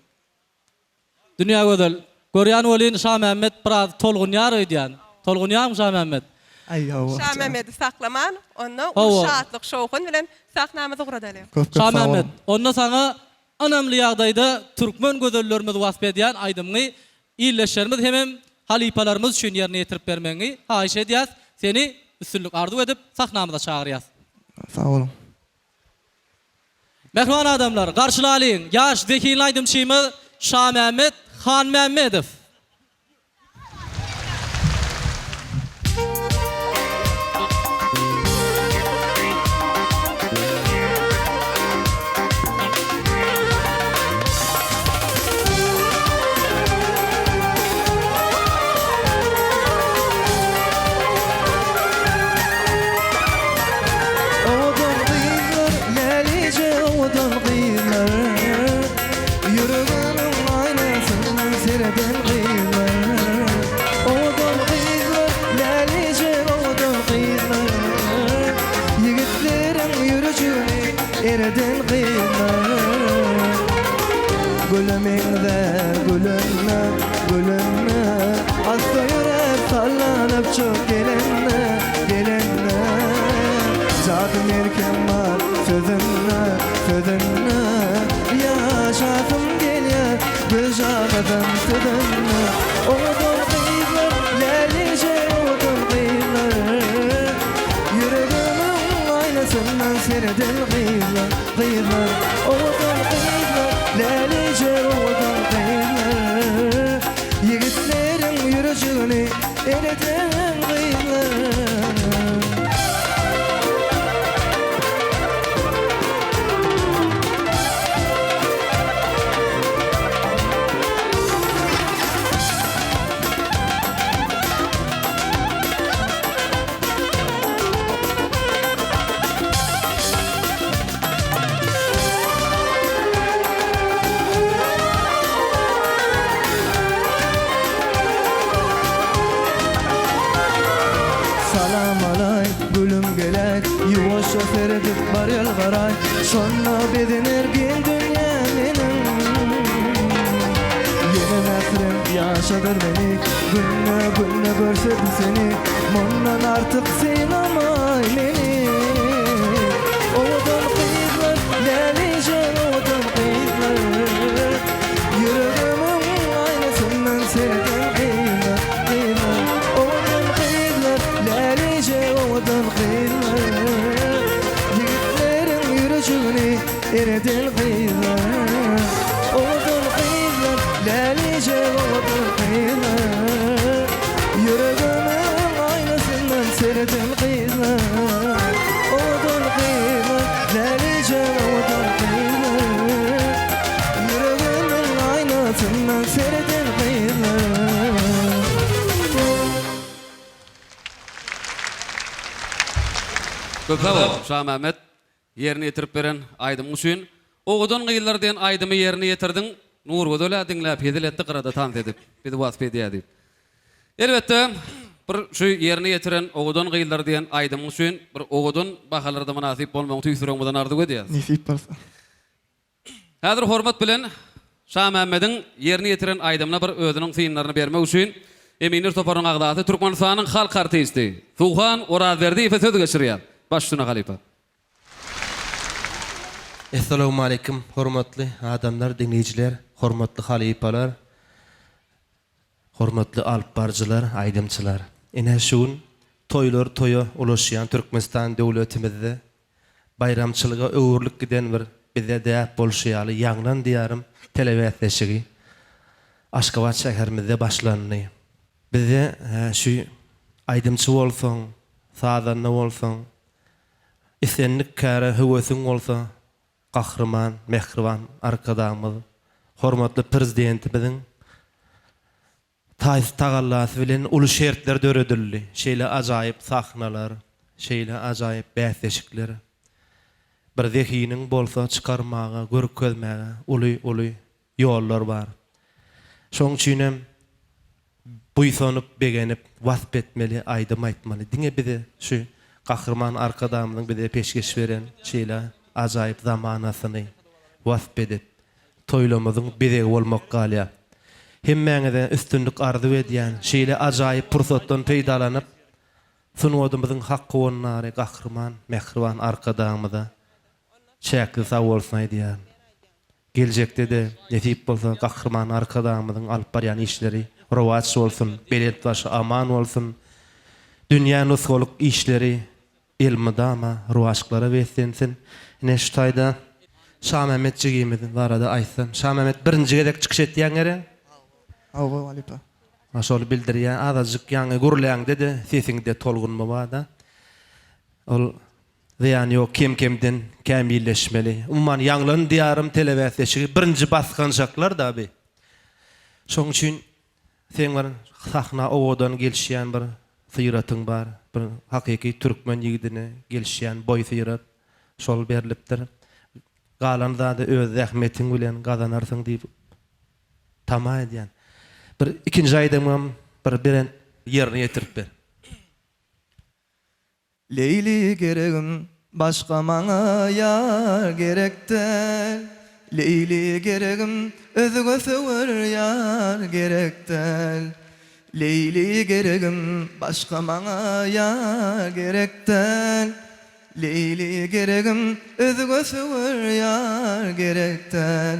Dünýägözel, görýän welin Şamämmet biraz tolgunýar öýdýän. Tolgunýarmy Şamämmet? Aý hawa. Şamämmedi saklaman, onda uly şatlyk-şowhun bilen sahnamyzy guradaly. Köp köp sag boluň. Şamämmet, onda saňa ynamly ýagdaýda türkmen gözellerimizi wasp edýän aýdymyňy ildeşlerimiz hemem halypalarymyz üçin ýerine ýetirip bermegiňi haýyş edýäs. Seni üstünlik arzuw edip sahnamyza çagyrýas. Sag boluň. Mähriban adamlar, garşylalyň, ýaş zehinli aýdymçymyz Şamämmet Hanmämmedow. Owadan gyzlar, lälije owadan gyzlar, Ýüregimiň aýnasyndan sereden gyzlar. Owadan gyzlar, lälije owadan gyzlar, Ýigitleriň ýürejigini ereden gyzlar. Güle meňzär gülende, gülende, Assa ýöräp sallanyp çyk gelende, gelende. Jady melhem bar sözünde, sözünde, Ýaşasym gelýär güljagazam sözünde. Owadan gyzlar, lälije owadan gyzlar, Ýüregimiň aýnasyndan sereden gyzlar, gyzlar. Owadan gyzlar, lälije owadan gyzlar, Ýigitleriň ýürejigini ereden gyzlar. Salam-alaý, gülüm geläý, Ýuwaşja seredip bar ýalbaraý, Şonda bezener giň dünýä meniň. Ýene mährem ýaşadar meni, Günde-günde görsedim seni, Mundan artyk sylamaý meni. Owadan gyzlar, lälije owadan gyzlar, Ýüregimiň aýnasyndan sereden gyzlar, gyzlar. Owadan gyzlar, lälije owadan gyzlar, Ýigitleriň ýürejigini ereden gyzlar. Owadan gyzlar, lälije owadan gyzlar, Ýüregimiň aýnasyndan sereden gyzlar. Owadan gyzlar, lälije owadan gyzlar, Ýüregimiň aýnasyndan sereden gyzlar. Köp sag bol, Şamämmet. Ýerine ýetirip beren aýdymyň üçin. Owadan gyzlar diýen aýdymy ýerine ýetirdiň. Nurgözel-ä diňläp hezil etdi gyrada tans edip. Bizi wasp edýä diýip. Elbetde, bir şu ýerine ýetiren Owadan gyzlar diýen aýdymyň üçin bir owadan bahalarda mynasyp bolmagyňy tüýs ýüregimizden arzuw edýäs. Nesip bolsa. Häzir hormat bilen Şamämmediň ýerine ýetiren aýdymyna bir özüniň synlaryny bermek üçin eminler toparynyň agzasy Türkmenistanyň halk artisti Suhan Orazberdiýewe söz geçirýär. Baş üstüne halypa. Essalawmaleýkim hormatly adamlar diňleýjiler hormatly halypalar hormatly alyp baryjylar aýdymçylar ine şu gün toýlar toýa ulaşýan Türkmenistan döwletimizde baýramçylyga öwrülip giden bir bizde däp bolşy ýaly Ýaňlan diýarym telebäsleşigi Aşgabat şäherimizde başlandy. Bizde şu. Aýdymçy bolsaň, sazanda bolsaň, islendik käre höwesiň bolsa Gahryman, mähriban Arkadagymyz, hormatly Prezidentimiziň taýsyz tagallasy bilen uly şertler döredildi. Şeýle ajaýyp sahnalar, şeýle ajaýyp bäsleşikler. Bir zehiniň bolsa çykarmaga, görkezmäge uly-uly ýollar bar. Şoň üçinem buýsanyp, begenip, wasp etmeli, aýdym aýtmaly. Diňe bize şu Gahryman Arkadagymyzyň bize peşgeş beren şeýle ajaýyp zamanasyny wasp edip, toýlamyzyň bezegi bolmak galýar. Hemmäňize üstünlik arzuw edýän, şeýle ajaýyp pursatdan peýdalanyp, sungatymyzyň hak howandary Gahryman, mähriban Arkadagymyza çäksiz sagbolsun aýdýaryn. Geljekde-de, nesip bolsa, Gahryman Arkadagymyzyň alyp barýan işleri rowaç bolsun, belent başy aman bolsun, dünýä nusgalyk işleri elmydama rowaçlyklara beslensin. Ine, şu taýda Şamämmet jigimiz barada aýtsam. Şamämmet, birinji gezek çykyş etýäň gerek? Hawa, halypa. Ha, şol bildirýär. Azajyk ýaňy gürläňde-de sesiňde tolgunma bar-da. Ol Zyýany ýok kem-kemden kämilleşmeli. Umuman Ýaňlan Diýarym telebäsleşigi birinji basgançaklar-da bi. Şoň üçin seň bir sahna owadan gelişýän bir syratyň bar. Bir hakyky türkmen ýigidine gelişýän boý-syrat şol berlipdir. Galan zady öz zähmetiň bilen gazanarsyň diýip tama edýän. Bir ikinji aýdymyňam bir belent ýerine ýetirip ber. Leýli geregim başga maňa ýar gerek däl Leýli geregim özge söwer ýar gerek däl Leýli geregim başga maňa ýar gerek däl Leýli geregim özge söwer ýar gerek däl.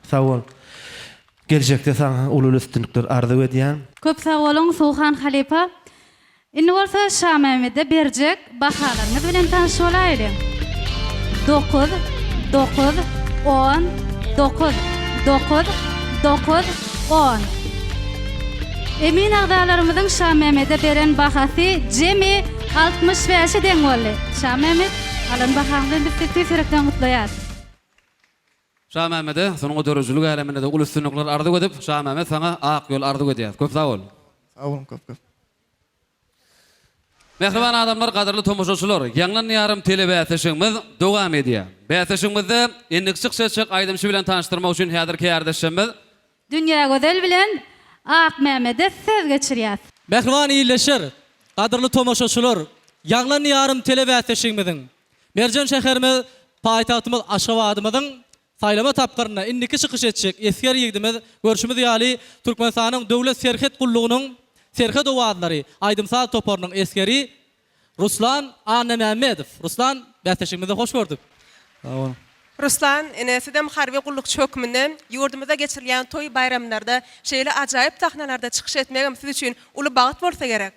Sag bol. Geljekde saňa uly üstünlikler arzuw edýän. Köp sag boluň Suhan halypa. Indi bolsa Şamämmede berjek bahalaryňyz bilen tanyş bolaýlyň. Dokuz, dokuz, on, dokuz, dokuz, dokuz, on. Emin agzalarymyzyň Şamämmede beren bahasy jemi 65-e deň boldy. Şamämmet, alan bahaň bilen biz sizi tüýs ýürekden gutlaýarys. Şamämmede sungat döredijilik äleminde-de uly üstünlikler arzuw edip, Şamämmet saňa ak ýol arzuw edýäs. Köp sag bol. Sag boluň köp köp. Mähriban adamlar, gadyrly tomaşaçylar, Ýaňlan Diýarym telebäsleşigimiz dowam edýär. Bäsleşigimizde indiki çykyş etjek aýdymçy bilen tanyşdyrmak üçin häzir kärdeşimiz. Dünýägözel bilen Akmämmede söz geçirýäs. Mähriban ildeşler, gadyrly tomaşaçylar, Ýaňlan Diýarym telebäsleşigimiziň Merjen şäherimiz, paýtagtymyz Aşgabadymyzyň saýlama tapgyrynda indiki çykyş etjek esger ýigdimiz, görşümiz ýaly, Türkmenistanyň Döwlet serhet gullugynyň Serhet owazlary aýdym-saz toparynyň esgeri Ruslan Annamämmedow. Ruslan, bäsleşigimizde hoş gördük. Sag boluň. Ruslan, ine, sizem harby gullukçy hökmünde ýurdumyzda geçirilýän toý-baýramlarda, şeýle ajaýyp sahnalarda çykyş etmegem siz üçin uly bagt bolsa gerek?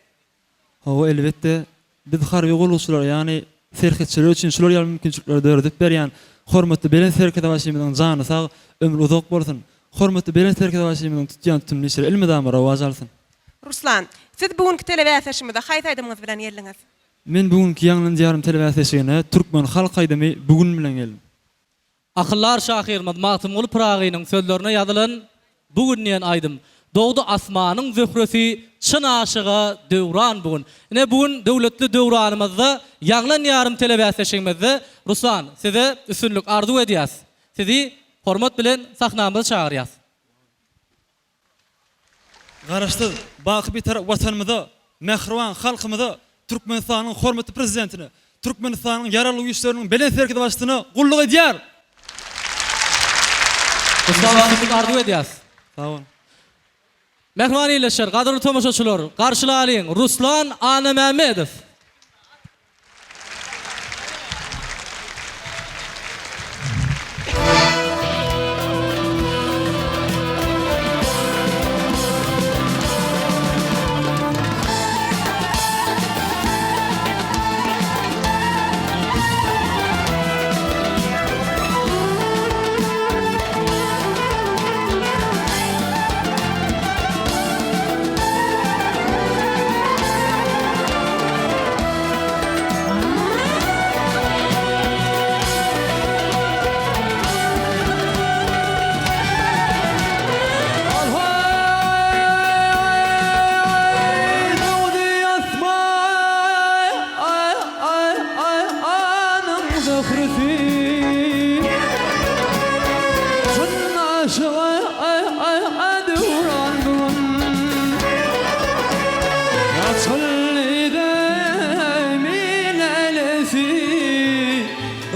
Hawa, elbetde, biz harby gullukçylar, ýagny serhetçiler üçin şular ýaly mümkinçilikleri döredip berýän hormatly Belent Serkerdebaşymyzyň jany sag, ömri uzak bolsun! Hormatly Belent Serkerdebaşymyzyň tutýan tutumly işleri elmydama rowaç alsyn! Ruslan, siz bu günki telebäsleşigimize haýsy aýdymyňyz bilen geldiňiz? Men bu günki Ýaňlan Diýarym telebäsleşigine türkmen halk aýdymy Bu gün bilen geldim. Akyldar şahyrymyz Magtymguly Pyragynyň sözlerine ýazylan Bu gün diýen aýdym. Dogdy asmanyň zöhresi, çyn aşyga döwran bu gün. Ine bu gün döwletli döwranymyzda Ýaňlan ýarym telebäsleşigimizde Ruslan size üstünlik arzuw edýäs. Sizi hormat bilen sahnamyza çagyrýas. Garaşsyz, baky Bitarap Watanymyza, mähriban halkymyza, Türkmenistanyň hormatly Prezidentine, Türkmenistanyň Ýaragly Güýçleriniň Belent Serkerdebaşysyna gulluk edýär! Ruslan üstünlik arzuw edýäs. Sag boluň. Mähriban ildeşler, gadyrly tomaşaçylar, garşylalyň, Ruslan Annamämmedow! zöhresi. Çyn aşyga döwran bu gün. Açyldy zemin älesi.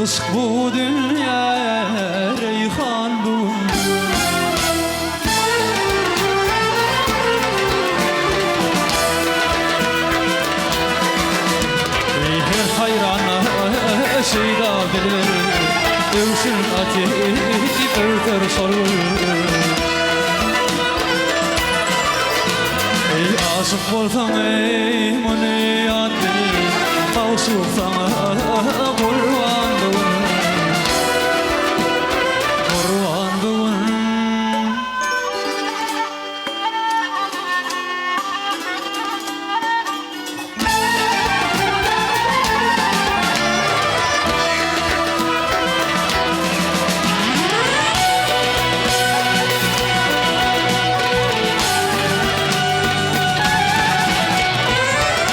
Yşk bu dünýä reýhan bu gün. Eý her haýrana şeýda bilbil, Öwşün atyp öwser şol gül. Eý aşyk bolsaň eý muny ýat bil, Magşuk saňa gurban bu gün. Gurban bu gün.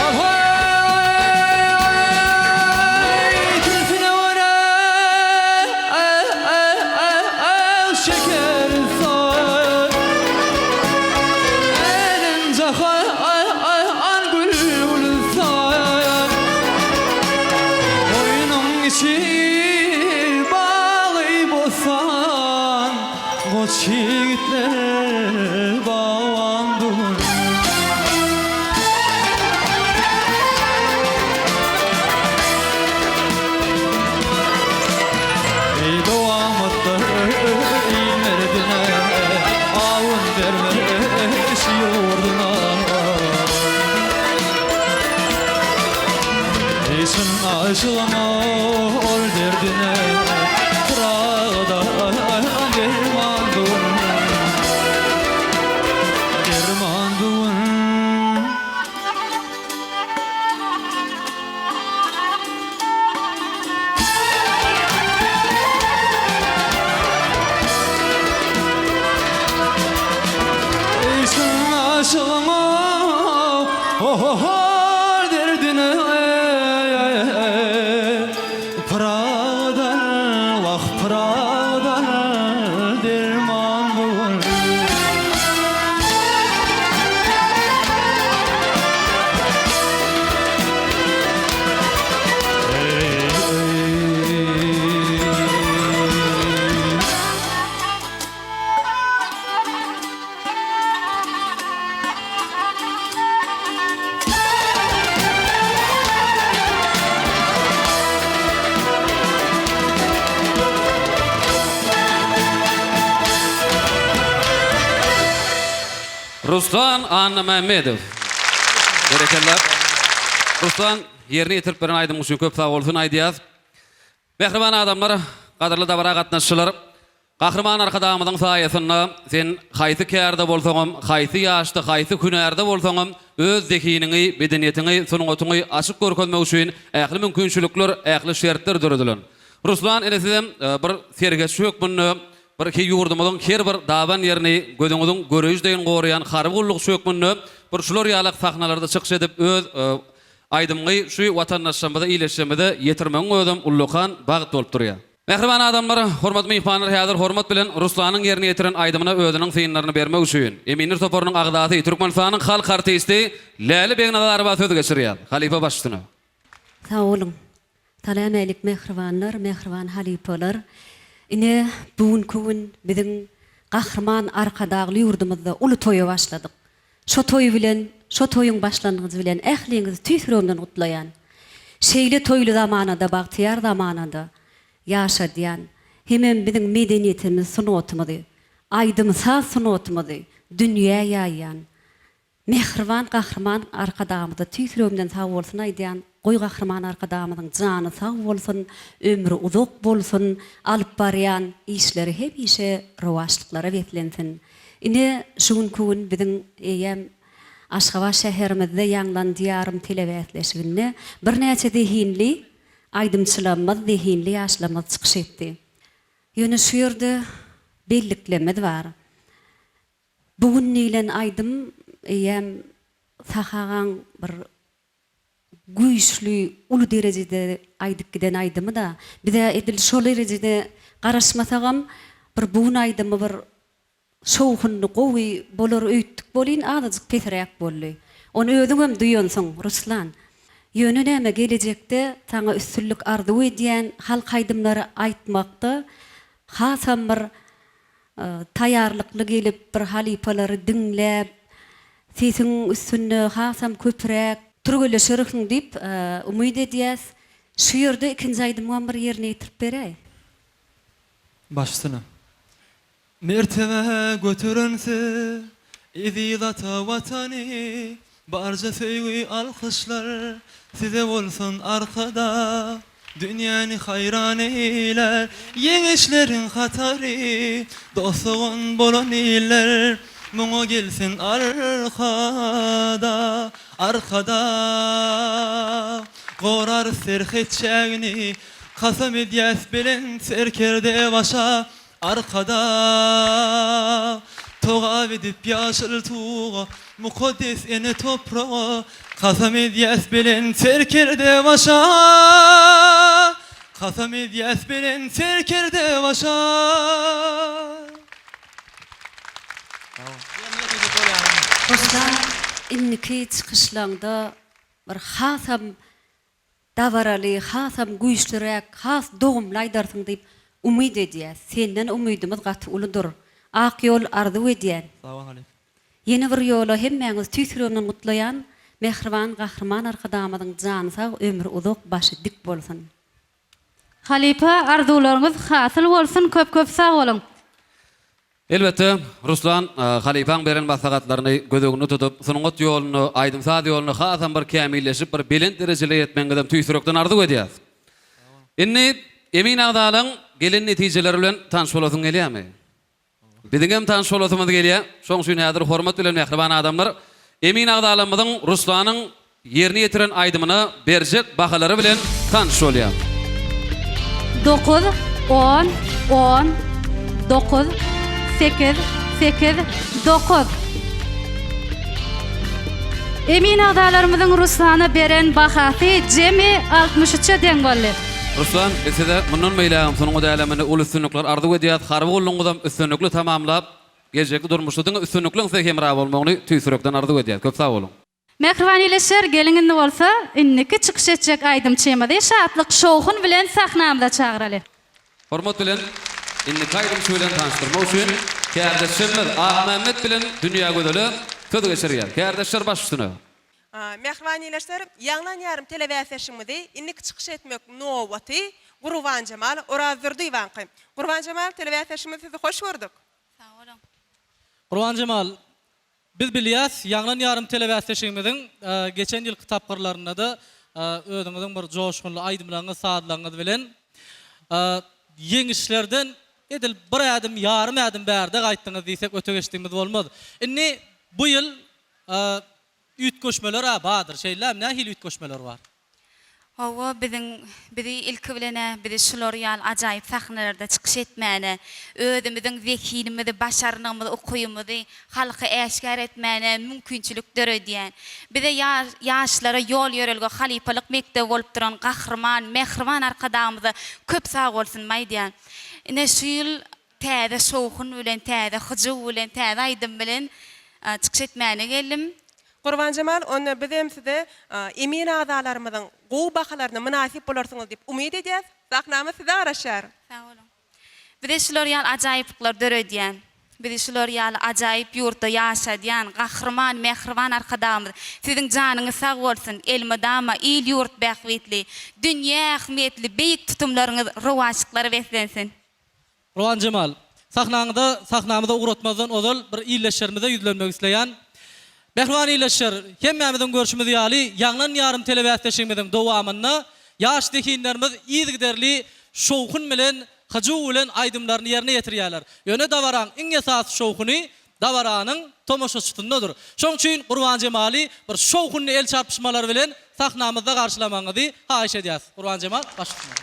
Ahaý, tilsine görä şeker sal. Älem jahan gül gülüstan. Goýnuň içi bagy bossan. Goç ýigitler bagban dur. Eý dowamatda il merdine, Awun bermiş ýurduna. Eý çyn aşygam ol derdine, Pyragyda derman bu gün. Derman bu gün. Eý çyn aşygam ol derdine, Pyragydan, wah, Pyragydan derman bu gün. Ruslan Annamämmedow. Berekella. Ruslan, ýerine ýetirip beren aýdymyň üçin köp sag bolsun aýdýas. Mähriban adamlar, gadyrly dabara gatnaşyjylar! Gahryman Arkadagymyzyň saýasynda sen haýsy kärde bolsaňam, haýsy ýaşda, haýsy hünärde bolsaňam, öz zehiniňi, medeniýetiňi, sungatyňy açyp görkezmek üçin ähli mümkinçilikler, ähli şertler döredilen. Ruslan ine sizem bir serhetçi hökmünde bir ýurdumyzyň her bir daban ýerini gözüňiziň göreji deýin goraýan harby gullukçy hökmünde bir şular ýalak sahnalarda çykyş edip öz Aýdymyňy şu watandaşlarymyza, ildeşlerimize ýetirmegiň özem ullakan bagt bolup durýar. Mähriban adamlar, hormatly myhmanlar häzir hormat bilen Ruslanyň ýerine ýetiren aýdymyna özüniň synlaryny bermek üçin Eminler toparynyň agzasy, Türkmenistanyň halk artisti Läle Begnazarowa söz geçirýär. Halypa baş üstüne. Sag boluň. Salam-älik mähribanlar, mähriban halypalar. Ine, bu günki gün biziň Gahryman Arkadagly ýurdumyzda uly toýa başladyk. Şo toý bilen, şo toýuň başlangyjy bilen ähliňizi tüýs ýüregimden gutlaýan. Şeýle toýly zamanada, bagtyýar zamanada ýaşadýan hemem biziň medeniýetimizi, sungatymyzy, aýdym-saz sungatymyzy dünýä ýaýýan mähriban Gahryman Arkadagymyza tüýs ýüregimden sag bolsun aýdýan. Goý Gahryman Arkadagymyzyň jany sag bolsun, ömri uzak bolsun, alyp barýan işleri hemişe rowaçlyklara beslensin. Ine, şu günki gün biziň eýýäm Aşgabat şäherimizde Ýaňlan Diýarym telebäsleşiginde birnäçe zehinli aýdymçylarymyz, zehinli ýaşlarymyz çykyş etdi. Ýöne şu ýerde belliklerimiz bar. Bu gün diýlen aýdym eýýäm Sahy agaň bir. güýçli, uly derejede aýdyp giden aýdymy-da. Biz-ä edil şo derejede garaşmasagam, bir bu gün aýdymy bir şowhunly, gowy bolar öýtdük welin, azajyk pesräk boldy. Ony özüňem duýansyň, Ruslan. Ýöne näme, gelejekde saňa üstünlik arzuw edýän, halk aýdymlary aýtmakda hasam bir taýýarlykly gelip, bir halypalary diňläp, sesiň üstünde hasam köpräk türgenleşersiň diýip umyt edýäs. Şu ýerde ikinji aýdymyňam bir ýerine ýetirip beräý. Baş üstüne. Mertebe göteren siz, eziz ata Watany, Barja söýgi alkyşlar size bolsun Arkadag. Dünýäni haýran eýlär ýeňişleriň hatary, Dost-dogan bolan iller muňa gelsin Arkadag, Arkadag. Gorarys serhet çägini, kasam edýäs belent serkerde başa, Arkadag! Togap edip ýaşyl tuga, Mukaddes ene topraga, Kasam edýäs belent serkerde başa, Kasam edýäs belent serkerde başa. Ruslan indiki çykyşlaňda bir hasam Dabaraly, hasam güýçlüräk, has dogumly aýdarsyň diýip umyt edýäs. Senden umydymyz gaty uludyr. Ak ýol arzuw edýän. Sag bol halypa. Ýene bir ýola hemmäňizi tüýs ýüregimden gutlaýan. Mähriban Gahryman Arkadagymyzyň jany sag, ömri uzak, başy dik bolsun. Halypa arzuwlaryňyz hasyl bolsun köp köp sag boluň. Elbetde, Ruslan halypaň beren maslahatlaryny göz öňünde tutup, sungat ýolunda, aýdym-saz ýolunda hasam bir kämilleşip, bir belent derejelere ýetmegiňizem tüýs ýürekden arzuw edýäs. Indi emin agzalaň gelen netijeleri bilen tanyş bolasyň gelýärmi? Biziňem tanyş bolasymyz gelýär. Şoň üçin häzir hormat bilen mähriban adamlar, emin agzalarymyzyň Ruslanyň Ýerine ýetiren aýdymyna berjek bahalary bilen tanyş bolýar. Dokuz, on, on, dokuz, sekiz, sekiz, dokuz. Emin agzalarymyzyň Ruslana beren bahasy jemi 63-e deň boldy. Ruslan, biz size mundan beýlägem sungat äleminde uly üstünlikler arzuw edýäs. Harby gullugyňyzam üstünlikli tamamlap, geljekki durmuşda diňe üstünlikleň size hemra bolmagyny tüýs ýürekden arzuw edýäs. Köp sag boluň! Mähriban ildeşler, geliň indi bolsa, indiki çykyş etjek aýdymçymyzy şatlyk-şowhun bilen sahnamyza çagyraly. Hormat bilen, indiki aýdymçy bilen tanyşdyrmak üçin kärdeşlerimiz Akmämmet bilen Dünýägözele söz geçirýär. Kärdeşler baş üstüne. Mähriban ildeşler, Ýaňlan ýarym telebäsleşigimizi indiki çykyş etmek nobaty Gurbanjemal Orazdurdyýewaňky. Gurbanjemal, telebäsleşigimizde sizi hoş gördük. Sag boluň. Gurbanjemal, Biz bilýäs, Ýaňlan ýarym telebäsleşigimiziň geçen ýylky tapgyrlarynda-da özüňiziň bir joşgunly aýdymlaryňyz, sazlaryňyz bilen ýeňişlerden edil bir ädim, ýarym ädim bärde gaýtdyňyz diýsek öte geçdigimiz bolmaz. Indi bu ýyl üýtgeşmeler-ä bardyr, şeýlemi? Nähili üýtgeşmeler bar? Hawa, biziň, bizi ilki bilen-ä bizi şular ýaly ajaýyp sahnalarda çykyş etmäne, özümiziň zehinimizi, başarnygymyzy, ukyýymyzy halka äşgär etmäne mümkinçilik döredýän, bize ýaşlara ýol-ýörelge, halypalyk mekdebi bolup duran Gahryman, mähriban Arkadagymyza köp sagbolsunymy aýdýan. Ine, şu ýyl Täze şowhun bilen, täze hyjuw bilen, täze aýdym bilen çykyş etmäne geldim. Gurbanjemal, onda bizem size emin agzalarymyzyň gowy bahalaryna mynasyp bolarsyňyz diýip umyt edýäs. Sahnamyz size garaşýar. Sag boluň. Bize şular ýaly ajaýyplyklar döredýän, bizi şular ýaly ajaýyp ýurtda ýaşadýan Gahryman, mähriban Arkadagymyz, siziň janyňyz sag bolsun, elmydama il-ýurt bähbitli, dünýä ähmiýetli beýik tutumlaryňyz rowaçlyklara beslensin! Rowanjemal, sahnaňyza sahnamyza ugratmazdan ozal bir ildeşlerimize ýüzlenmek isleýän. Mähriban ildeşler, hemmämiziň görşümiz ýaly, Ýaňlan ýarym telebäsleşigimiziň dowamynda ýaş zehinlerimiz yzygiderli şowhun bilen, hyjuw bilen aýdymlaryny ýerine ýetirýärler. Ýöne dabaraň iň esasy şowhuny dabaranyň tomaşaçysyndadyr. Şoň üçin Gurbanjemaly bir şowhunly el çarpyşmalar bilen sahnamyzda garşylamagyňyzy haýyş edýäs. Gurbanjemal, baş üstüne.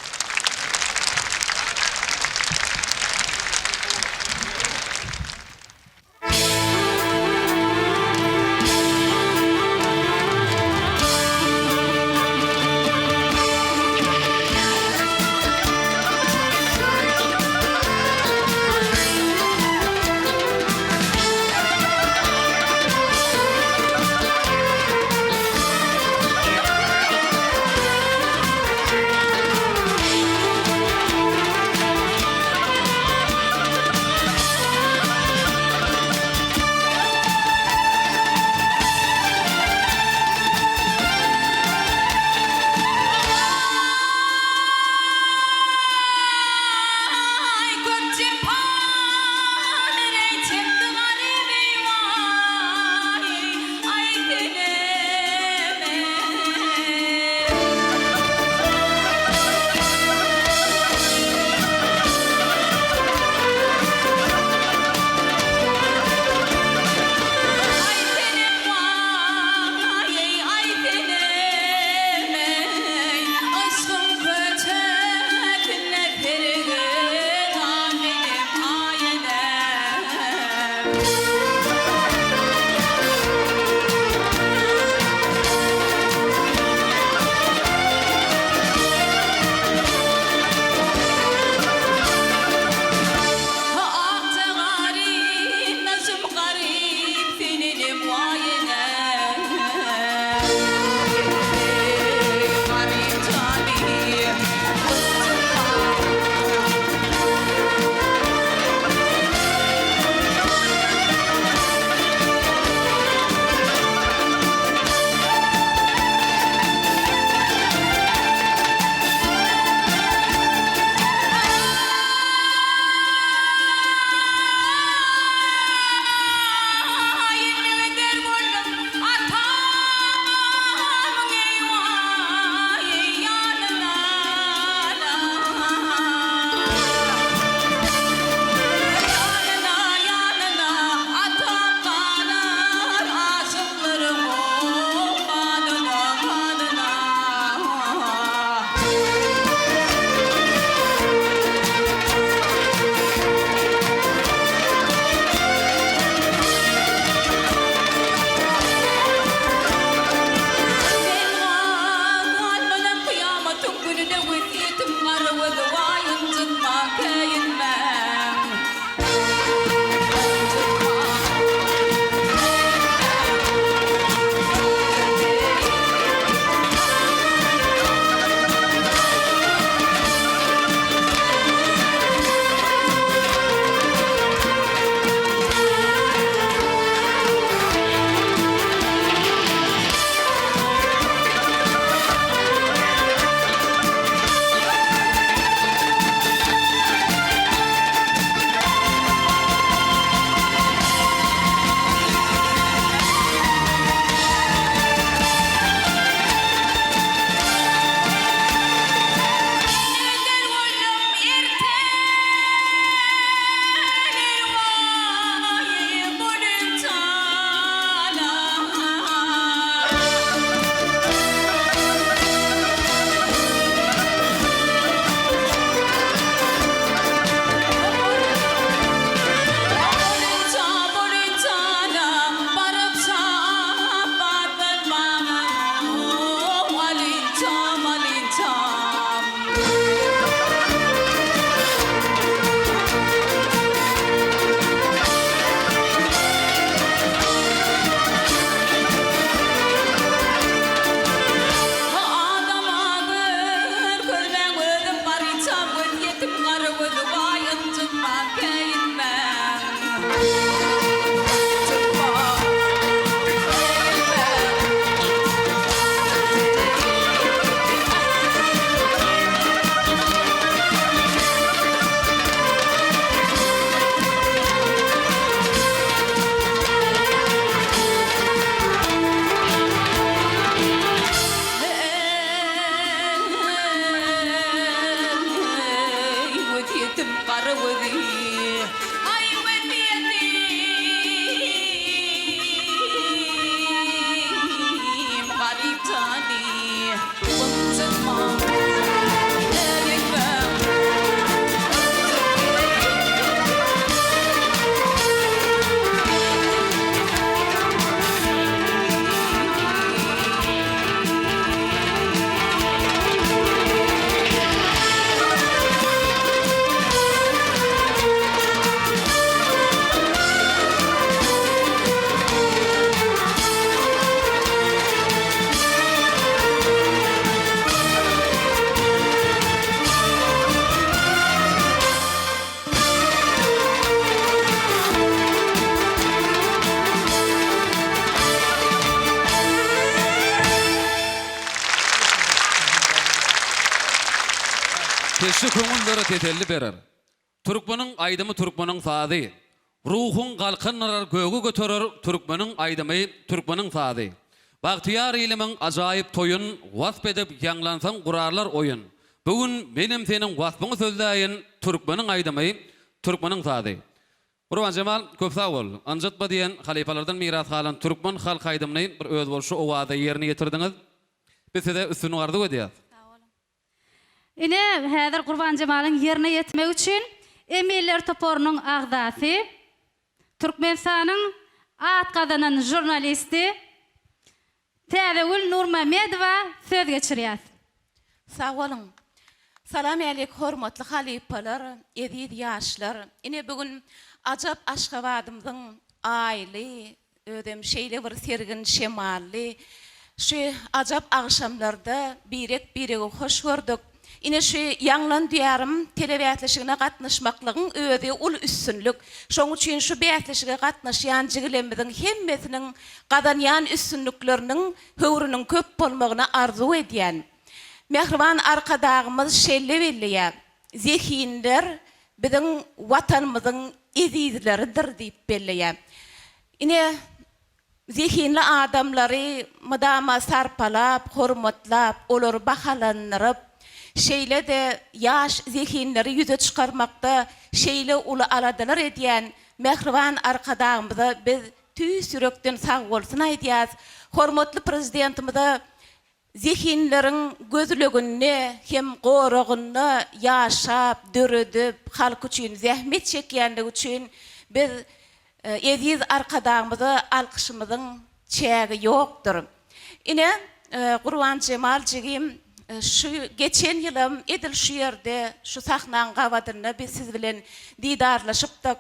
Göwnüne wesýetim Garagöz waý ynjytma käýinmäň. Neden oldum erten eyvay bolim çala. Bolunca bolunca baryp çapmadyn maňa Alinçam alinçam. Adama görkezmäň özüm baryçam gözýetim gara gözi waý ynjytma käýinmäň. Eý, gözýetim gara gözi. Aý, gözýetim garyp jany. Ynjytma, äýekme. Keşde köňüllere teselli berer. Türkmeniň aýdymy türkmeniň sazy. Ruhuň galkyndyrar göge göterer türkmeniň aýdymy türkmeniň sazy. Bagtyýar ilimiň ajaýyp toýun wasp edip ýaňlansaň gurarlar oýun. Bu gün menem seniň waspyňy sözläýin türkmeniň aýdymy türkmeniň sazy. Gurbanjemal köp sag bol. Ynjytma diýen halypalardan miras galan türkmen halk aýdymyny bir özboluşly owazda ýerine ýetirdiňiz. Biz size üstünlik arzuw edýäs. Ine, häzir Gurbanjemalyň ýerine ýetmegi üçin eminler toparynyň agzasy, Türkmenistanyň at gazanan žurnalisti Täzegül Nurmamedowa söz geçirýäs. Sag boluň. Salam älik hormatly halypalar, eziz ýaşlar. Ine bu gün ajap Aşgabadymyzyň aýly, özem şeýle bir sergin şemally şu ajap agşamlarda birek-biregi hoş gördük. Ine şu Ýaňlan Diýarym telebäsleşigine gatnaşmaklygyň özi uly üstünlik. Şoň üçin şu bäsleşige gatnaşýan jigilemmiziň hemmesiniň gazanýan üstünlikleriniň höwrüniň köp bolmagyny arzuw edýän. Mähriban Arkadagymyz şeýle belleýär, Zehinler biziň Watanymyzyň ezizleridir diýip belleýär. Ine, Zehinli adamlary mydama sarpalap, hormatlap, olary bahalandyryp, şeýle-de ýaş zehinleri ýüze çykarmakda şeýle uly aladalar edýän mähriban Arkadagymyza biz tüýs ýürekden sagbolsun aýdýas. Hormatly Prezidentimize Zehinleriň gözleginde hem goragynda ýaşap, döredip, halk üçin zähmet çekýänligi üçin biz eziz Arkadagymyza alkyşymyzyň çägi ýokdur. Ine, Gurbanjemal jigim. Şu geçen ýylam edil şu ýerde, şu sahnaň gabadynda biz siz bilen didarlaşypdyk.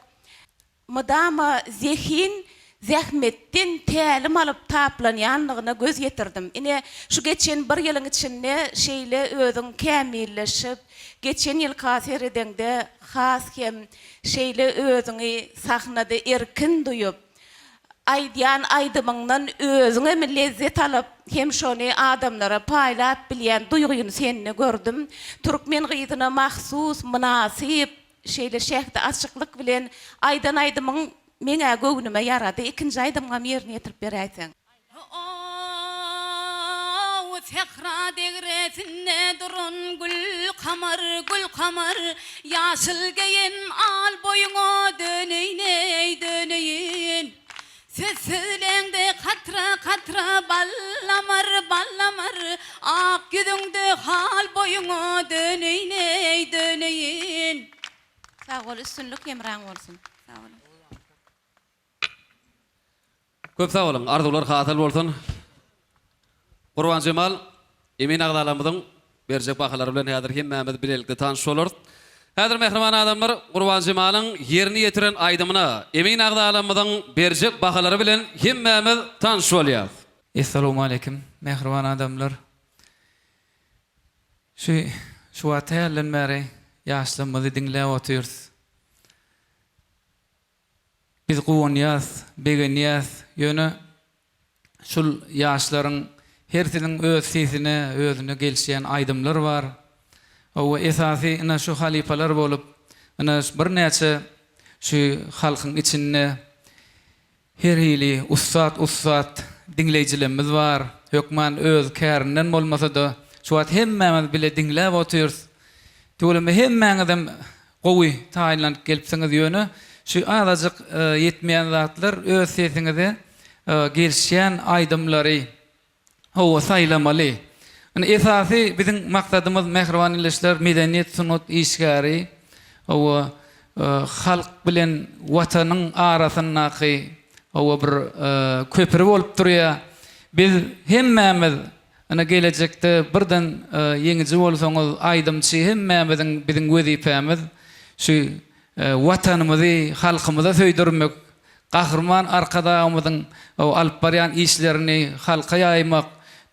Mydama zehin zähmetden tälim alyp taplanýanlygyna göz ýetirdim. Ine, şu geçen bir ýylyň içinde şeýle özüň kämilleşip, geçen ýylka seredeňde has hem şeýle özüňi sahnada erkin duýup, aýdýan aýdymyňdan özüňem lezzet alyp hem şony adamlara paýlap bilýän duýgyny sende gördüm. Türkmen gyzyna mahsus mynasyp şeýle şähdi açyklyk bilen aýdan aýdymyň meň-ä göwnüme ýarady. Ikinji aýdymyňam ýerine ýetirip beräýseň. Ho-o-ow, sähra degresinde duran gül kamar, gül kamar, Ýaşyl geýen al boýuňa döneýin-eý, döneýin. Söz sözläňde katra-katra bal damar, bal damar, Ak ýüzüňde hal boýuňa döneýin-eý, döneýin. Sag bol üstünlik hemraň bolsun. Sag boluň. Köp sag boluň, arzuwlar hasyl bolsun. Gurbanjemal emin agzalarymyzyň berjek bahalary bilen häzir hemmämiz bilelikde tanyş bolarys. Häzir mähriban adamlar Gurbanjemalyň ýerine ýetiren aýdymyna emin agzalarymyzyň berjek bahalary bilen hemmämiz tanyş bolýas. Essalowmaleýkim mähriban adamlar. Şu şu wagt hälden bäri ýaşlygymyzy diňläp otyrys. Biz guwanýas, begenýäs, ýöne şul ýaşlaryň hersiniň öz sesine, özüne gelişýän aýdymlar bar. Hawa, esasy ine şu halypalar bolup, ine birnäçe şu halkyň içinde Her hili ussat-ussat diňleýjilemmiz bar. Hökman öz kärinden bolmasa-da, şu wagt hemmämiz bile diňläp otyrys. Tüweleme hemmäňizem gowy taýynlanyp gelipsiňiz, ýöne şu azajyk ýetmeýän zatlar öz sesiňize gelişýän aýdymlary Hawa, saýlamaly. Indi esasy biziň maksadymyz, mähriban ildeşler, medeniýet, sungat işgäri, hawa, halk bilen Watanyň arasyndaky, hawa, bir köpri bolup durýar. Biz hemmämiz, ine, gelejekde birden ýeňiji bolsaňyz, aýdymçy hemmämiziň biziň wezipämiz şu Watanymyzy halkymyza söýdürmek, Gahryman Arkadagymyzyň alyp barýan işlerini halka ýaýmak,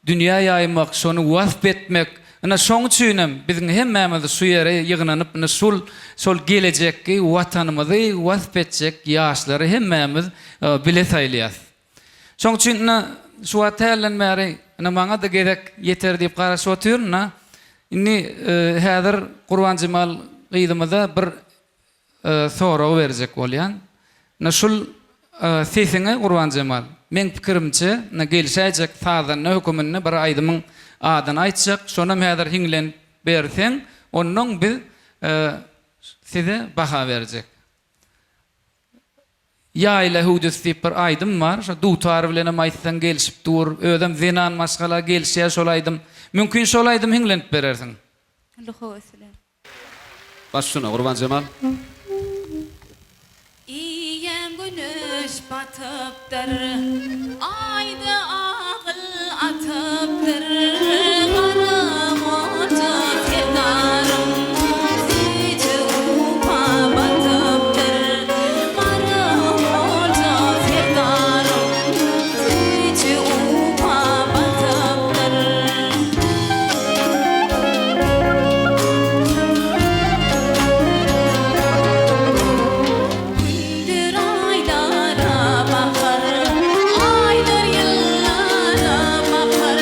dünýä ýaýmak, şony wasp etmek, ine şoň üçinem biziň hemmämiz şu ýere ýygnanyp ine şul şol gelejekki Watanymyzy wasp etjek ýaşlary hemmämiz bile saýlaýas. Şoň üçin ine şu wagt hälden bäri ine maňa-da gezek ýeter diýip garaşyp otyryn-da. Indi häzir Gurbanjemal gyzymyza bir sorag berjek bolýan. Ine şul sesiňe Gurbanjemal, meň pikirimçe, ine gelişäýjek sazanda höküminde bir aýdymyň adyny aýtjak, şonam häzir hiňlenip berseň, onnoň biz size baha berjek. Ýaýla hüwdüsi diýip bir aýdym bar, şo dutar bilenem aýtsaň gelişip dur, özem zenan maşgala gelişýär şol aýdym. Mümkin şol aýdymy hiňlenip berersiň. Uly höwes bilen. Baş üstüne Gurban Jemal. Eýýäm güneş batypdyr, Aý-da agyl atypdyr, Garagoja serdarym süýji uka batypdyr, Garagoja serdarym süýji uka batypdyr. Gündir aýlara bakar, aýlar ýyllara bakar.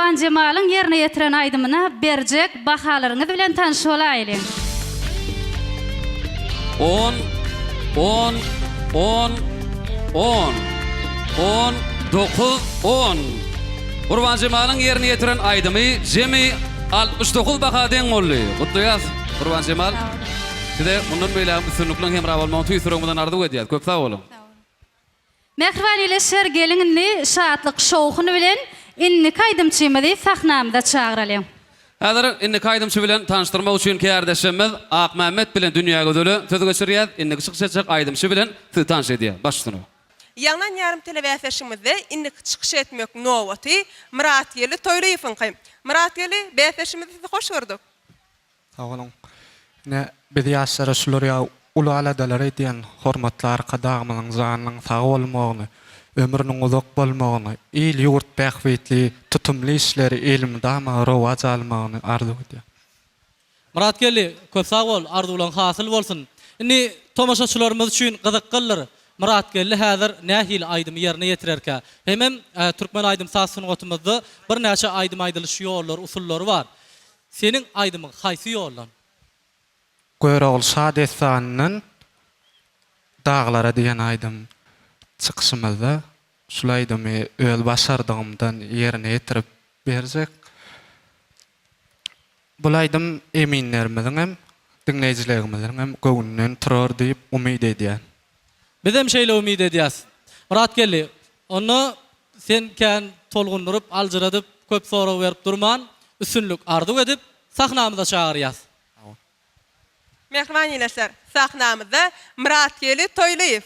Gurbanjemalyň ýerine ýetiren aýdymyna berjek bahalaryňyz bilen tanyş bolaýlyň. On, on, on, on, on, dokuz, on. Gurbanjemalyň ýerine ýetiren aýdymy jemi 69 baha deň boldy. Gutlaýas, Gurbanjemal. Size mundan beýlägem üstünlikleň hemra bolmagyny tüýs ýüregimizden arzuw edýäs. Köp sag boluň. Mähriban ildeşler geliň indi şatlyk şowhun bilen indiki aýdymçymyzy sahnamyza çagyralyň. Häzir indiki aýdymçy bilen tanyşdyrmak üçin kärdeşimiz Akmämmet bilen Dünýägözele söz geçirýäs. Indiki çykyş etjek aýdymçy bilen sizi tanyş edýär. Baş üstüne. Ýaňlan ýarym telebäsleşigimizde indiki çykyş etmek nobaty Myratgeldi Toýlyýewiňky. Myratgeldi, bäsdeşimizi sizi hoş gördük. Sag boluň. Ine, biz ýaşlara şular ýaly uly aladalar edýän hormatly Arkadagymyzyň janynyň sag bolmagyny, ömrüniň uzak bolmagyny, il-ýurt bähbitli tutumly işleri elmydama rowaç almagyny arzuw edýän. Myratgeldi, köp sag bol, arzuwlaň hasyl bolsun. Indi tomaşaçylarymyz üçin gyzykgyldyr, Myratgeldi häzir nähili aýdymy ýerine ýetirerkä? Hemem türkmen aýdym-saz sungatymyzda birnäçe aýdym aýdylyş ýollary, usullary bar. Seniň aýdymyň haýsy ýoldan? Görogly şa dessanyndan Daglara diýen aýdym çykyşymyzda şul aýdymy öz başardygymdan ýerine ýetirip berjek. Bul aýdym eminlerimiziňem, diňleýjilerimiziňem göwnünden turar diýip umyt edýän. Bizem şeýle umyt edýäs. Myratgeldi, onda sen kän tolgundyryp, aljyradyp, köp sorag berip durman, üstünlik arzuw edip, sahnamyza çagyrýas. Mähriban ildeşler, sahnamyzda Myratgeldi Toýlyýew.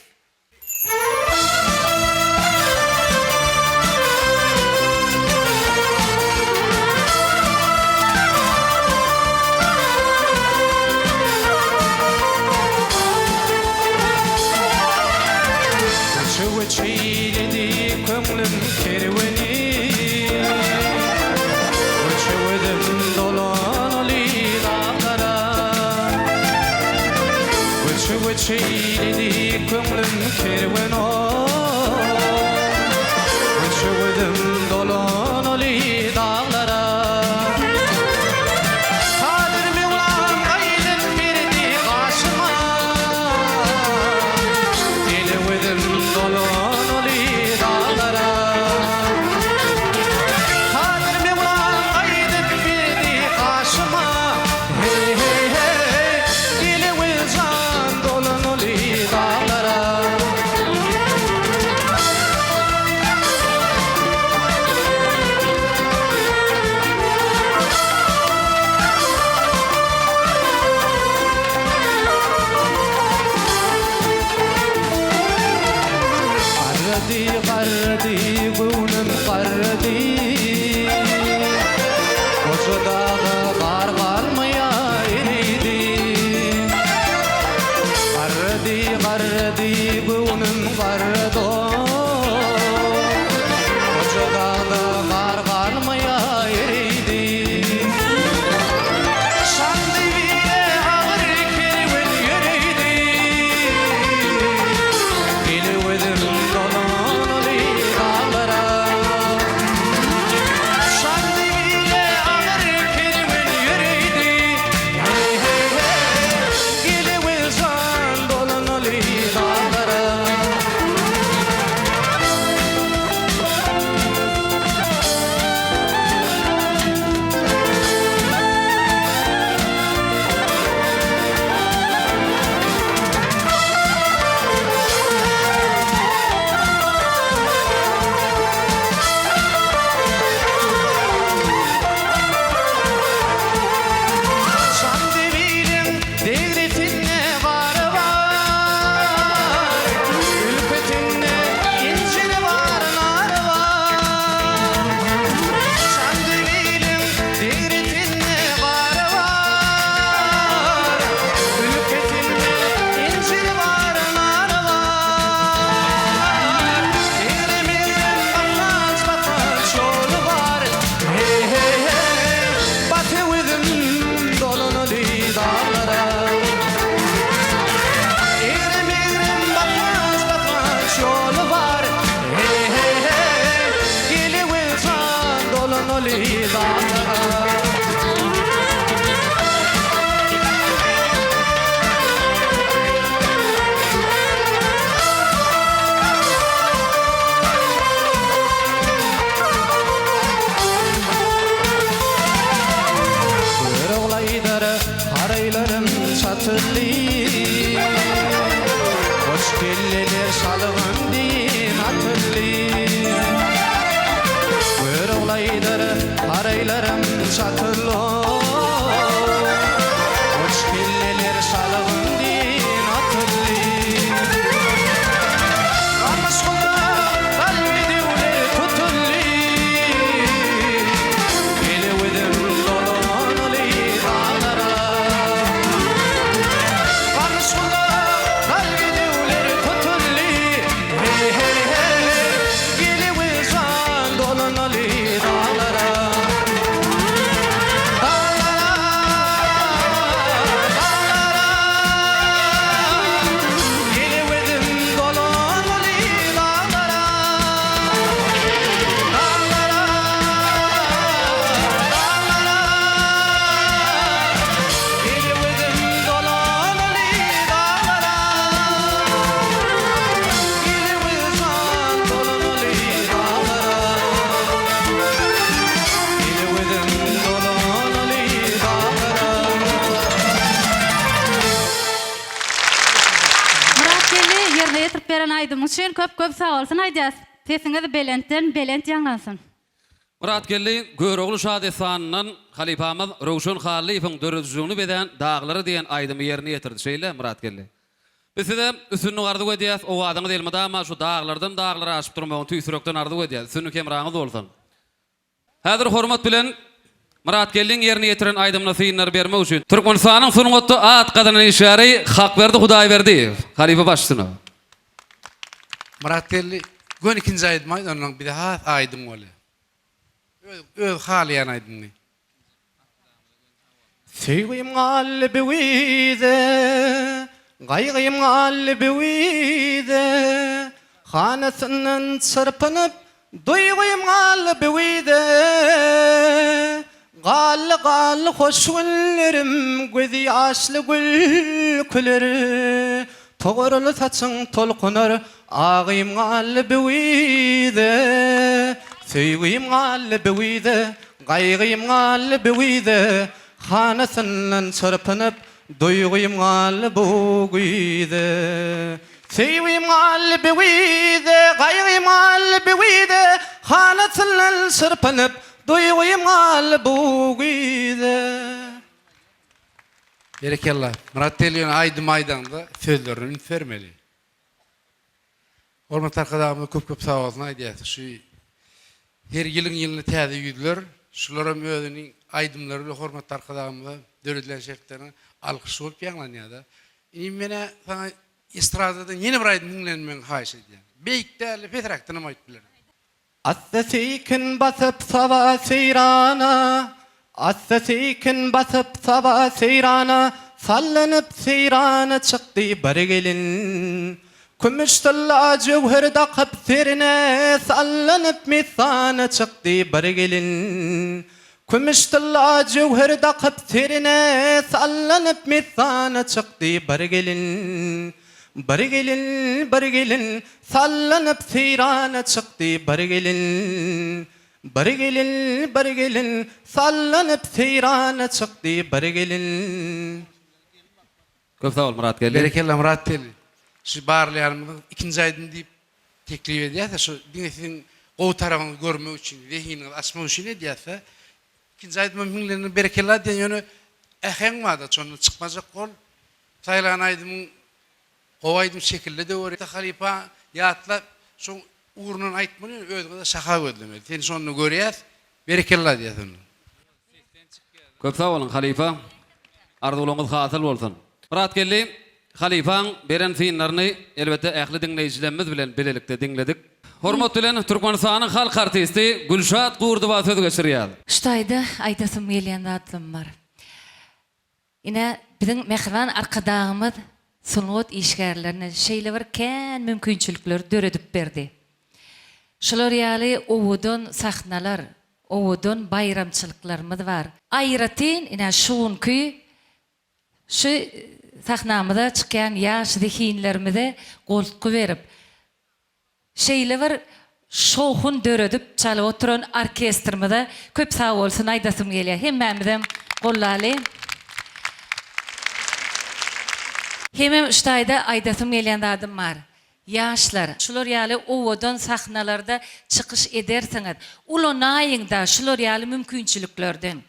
Göçe-göç eýledi köňlüm kerweni, Göçe gözüm dolanaly daglara. Göçe-göç eýledi köňlüm kerweni, Göçe gözüm dolanaly daglara. Kadyr Möwlam gaýdyp berdi gaşyma, Elewezim dolanaly daglara. Kadyr Möwlam gaýdyp berdi gaşyma, Heý, heý, heý, Elewez jan dolanaly daglara. Garrady, garrady, göwnüm garrady. Goja daga gar galmaýar eridi. Garrady, garrady, göwnüm garrady. Goja dagda gar galmaýar eridi. Şanly agyr kerwen ýöredi. Elewezim dolanaly daglara. Şalygym deýin atyldy. Göroglaýdyr haraýlarym çatyldy. Goç kelleler şalygym deýin atyldy. Gamyş gulak dal bedewler tutuldy. Gelewüzim dolanaly daglara. Gamyş gulak dal bedewler tutuldy. Hey, hey, hey, Gelewüz jan dolanaly daglara. Daglara, daglara. Gelewüzim dolanaly daglara. Daglara, daglara. Gelewüzim dolanaly daglara. Gelewüz jan dolanaly daglara. Gelewüzim dolanaly daglara. Myratgeldi ýerine ýetirip beren aýdymyň üçin köp köp sagbolsun aýdýas. Sesiňiz belentden belent ýaňlansyn. Myratgeldi Görogly şadessanyndan halypamyz Röwşen Hallyýewiň döredijiligini bezän Daglara diýen aýdymy ýerine ýetirdi. Şeýle, Myratgeldi? Biz size üstünlik arzuw edýäs, owazyňyz elmydama şu daglardan daglara aşyp durmagyny tüýs ýürekden arzuw edýäs. Üstünlik hemraňyz bolsun! Häzir hormat bilen Myratgeldiň ýerine ýetiren aýdymyna synlary bermek üçin Türkmenistanyň sungatda at gazanan işgäri Hakberdi Hudaýberdiýew, halypa başçysyna. Myratgeldi göni ikinji aýdymy aýt ondan bize has aýdyň bolýar. Öz öz halaýan aýdymyňy. Söýgim galdy büwize, Gaýgym galdy büwize, Hanasyndan çyrpynyp, Duýgym galdy büwize. Galdy, galdy hoş günlerim, Gözi ýaşly gülküler. Togarly saçyň tolkunar, Agym galdy büwize. Söýgim galdy büwize, Gaýgym galdy bu güýze, Hanasyndan çyrpynyp, Duýgym galdy bu güýze. Söýgim galdy bu güýze, Gaýgym galdy bu güýze, Hanasyndan çyrpynyp, Duýgym galdy bu güýze. Berekella. Myrat Deli ýöne aýdym aýdaňda sözlerine üns bermeli. Hormatly Arkadagymyza köp köp sag bolsun aýdýas. Şu her ýylyň ýylyna täze ýüzler, şularam özüniň aýdymlary bilen hormatly Arkadagymyza döredilen şertlerine alkyş bolup ýaňlanýada. Inim menä saňa estradadan ýene bir aýdym diňlenmegiňi haýyş edýän. Beýik dälde pesräkdenem aýdyp bilersiň. Assa seýkin basyp saba seýrana, Assa seýkin basyp saba seýrana, Sallanyp seýrana çykdy bir gelin. Kümüş tylla jöwher dakyp serine, Sallanyp messana çykdy bir gelin. Kümüş tylla jöwher dakyp serine, Sallanyp messana çykdy bir gelin. Bir gelin, bir gelin, sallanyp seýrana çykdy bir gelin. Bir gelin, bir gelin, sallanyp seýrana çykdy bir gelin. Köp sag bol Myratgeldi. Berekella Myratgeldi. Şu barlaýanymyzyň ikinji aýdym diýip teklip edýäs-de şu diňe siziň gowy tarapyňyzy görmek üçin, zehiniňizi açmak üçin edýäs-de. Ikinji aýdymam hiňlenene berekella diýen ýöne äheň barda şondan çykmajak bol. Saýlan aýdymyň gowy aýdym şekilde döwür. Halypa ýatlap şoň ugrundan aýtmaly ýöne özüňede şaha gözlemeli. Seni şonda görýäs berekella diýýäs onda. Köp sag boluň halypa. Arzuwlaryňyz hasyl bolsun. Myratgeldi halypaň beren synlaryny elbetde ähli diňleýjilemmiz bilen bilelikde diňledik. Hormat bilen Türkmenistanyň halk artisti Gülşat Gurdowa söz geçirýär. Şu taýda aýdasym gelýän zatlam bar. Ine, biziň mähriban Arkadagymyz sungat işgärlerine şeýle bir kän mümkinçilikleri döredip berdi. Şular ýaly owadan sahnalar, owadan baýramçylyklarymyz bar. Aýratyn, ine, şu günki şu sahnamyza çykýan ýaş zehinlerimize goltgy berip, Şeýle bir şowhun döredip çalyp oturan orkestrimize köp sag bolsun aýdasym gelýär. Hemmämizem gollaly. Hemem şu taýda aýdasym gelýän zadym bar. Ýaşlar, şular ýaly owadan sahnalarda çykyş edersiňiz. Ulanaýyň-da şular ýaly mümkinçiliklerden.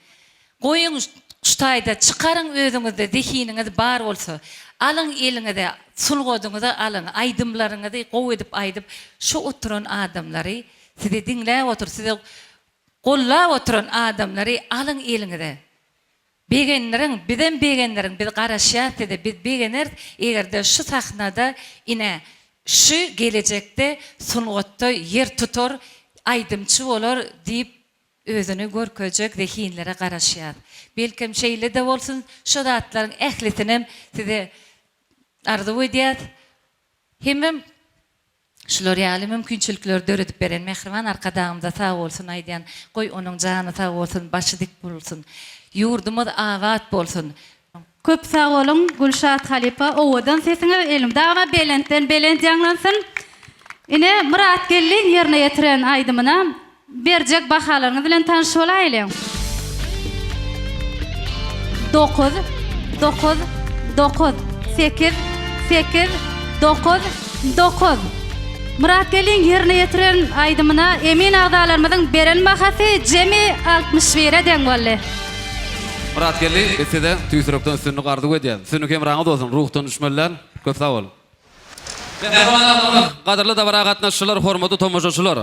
Goýuň şu taýda çykaryň özüňizde zehiniňiz bar bolsa. Alyň eliňize sungatyňyzy alyň, aýdymlaryňyzy gowy edip aýdyp şu oturan adamlary sizi diňläp otur, sizi gollap oturan adamlary alyň eliňize. Begendiriň, bizem begendiriň, biz garaşýas size, biz begeneris, eger-de şu sahnada ine, şu gelejekde sungatda ýer tutar, aýdymçy bolar diýip özüni görkezjek zehinlere garaşýas. Belkem şeýle-de bolsun, şo zatlaryň ählisinem size arzuw edýäs. Hemem Şular ýaly mümkinçilikleri döredip beren mähriban Arkadagymyza sag bolsun aýdýan. Goý onuň jany sag bolsun, başy dik bolsun. Ýurdumyz abat bolsun. Köp sag boluň Gülşat halypa owadan sesiňiz elmydama belentden belent ýaňlansyn. Ine Myratgeldiň ýerine ýetiren aýdymyna Berjek bahalaryňyz bilen tanyş bolaýlyň. Dokuz, dokuz, dokuz, sekiz, sekiz, dokuz, dokuz. Myratgeldiň ýerine ýetiren aýdymyna emin agzalarymyzyň beren bahasy jemi 61-e deň boldy. Myratgeldi, biz size tüýs ýürekden üstünlik arzuw edýäs. Üstünlik hemraňyz bolsun, ruhdan düşmeli däl. Köp sag boluň. Mähriban adamlar, gadyrly dabara gatnaşyjylar, hormatly tomaşaçylar!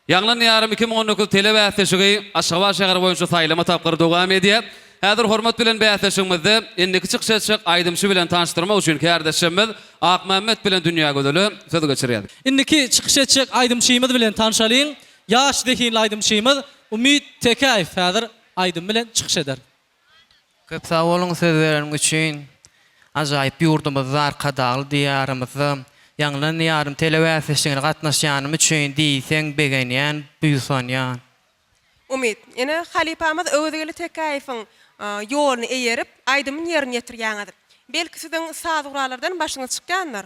Ýaňlan Diýarym 2019 telebäsleşigi Aşgabat şäheri boýunça saýlama tapgyry dowam edýär. Häzir hormat bilen bäsleşigimizde indiki çykyş etjek aýdymçy bilen tanyşdyrmak üçin kärdeşlerimiz Akmämmet bilen Dünýägözele söz geçirýär. Indiki çykyş etjek aýdymçymyz bilen tanşalyň. Ýaş zehinli aýdymçymyz Umyt Tekäýew häzir aýdym bilen çykyş eder. Köp sag boluň söz bereniň üçin. Ajaýyp ýurdumyzda Arkadagly Diýarymyzda Ýaňlan Diýarym telebäsleşigine gatnaşýanym üçin diýseň begenýän, buýsanýan. Umyt, ine, halypamyz Öwezgeldi Tekäýewiň ýoluny eýerip, aýdymyny ýerine ýetirýäňiz. Belki siziň saz gurallardan başyňyz çykýandyr?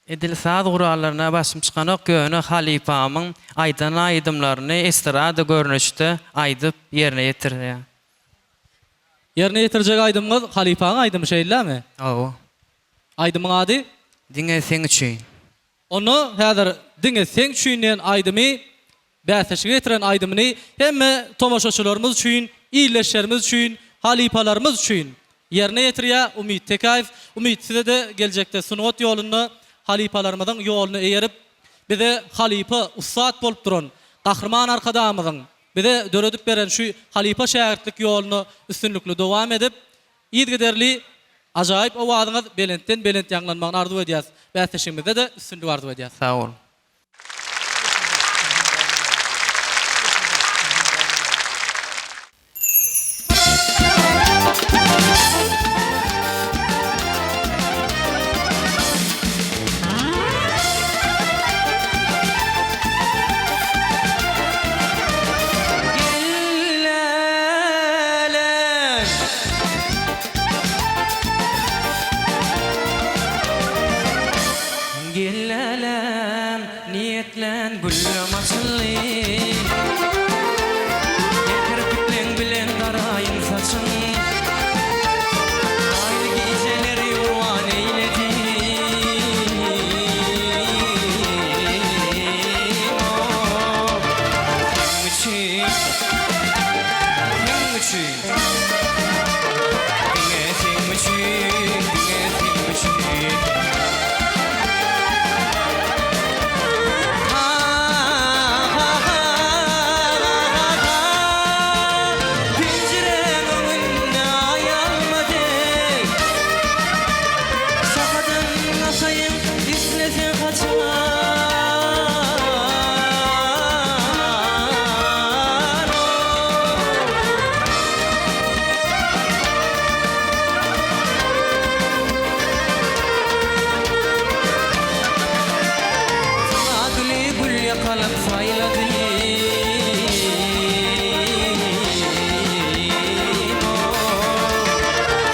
Edil saz gurallaryna başym çykanok ýöne halypamyň aýdan aýdymlaryny estrada görnüşde aýdyp ýerine ýetirýän. Ýerine ýetirjek aýdymyňyz halypaň aýdymy şeýlemi? Hawa. Aýdymyň ady? Diňe seň üçin. Onda häzir Diňe seň üçin diýen aýdymy Bäsleşige getiren aýdymyny hemme tomaşaçylarymyz üçin, ildeşlerimiz üçin, halypalarymyz üçin ýerine ýetirýär Umyt Tekäýew. Umyt size-de geljekde sungat ýolunda halypalarymyzyň ýoluny eýerip, bize halypa, ussat bolup duran Gahryman Arkadagymyzyň bize döredip beren şu halypa-şägirtlik ýoluny üstünlikli dowam edip, yzygiderli ajaýyp owazyňyz belentden-belent ýaňlanmagyny arzuw edýäs. Bäsleşigimizde-de üstünlik arzuw edýäs. Sag boluň. Gel läläm, niýetlän güllem açyldy. Gel kirpikleň bilen daraýyn saçyň. Aýly gijeleri gurban eýledim, oh, Seň üçin, seň üçin. Diňe seň üçin, diňe seň üçin. Penjiräň öňünde aý alma dek Şahadan asaýyn isleseň haçan Saňa güli gül ýakalyp saýladym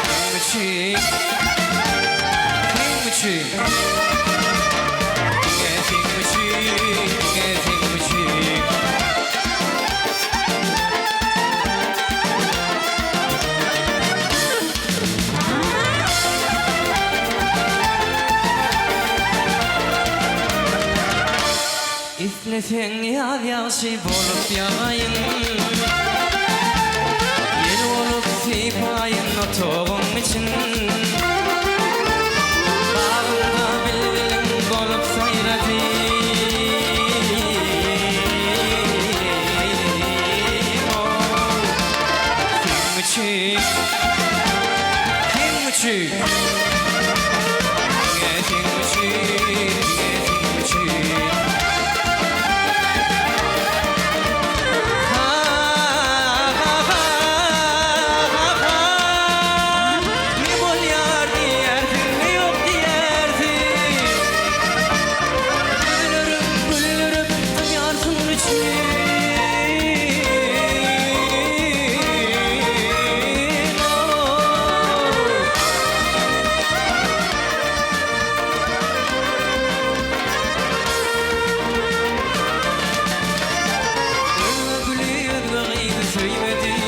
Seň üçin, seň üçin Diňe seň üçin, diňe seň üçin. Isleseň ýaz ýagşy bolup ýagaýyn Ýel bolup sypaýyn otagyň için Bagyňda bilbiliň bolup saýradym Seň üçin Seň üçin Diňe seň üçin Diňe seň üçin Ha-ha-ha-ha-ha Ne bolýar diýersiň, ne ýok diýersiň Gözlerim güldürip dymýarsyň üçin Özge güli, özge gyzy söýmedim.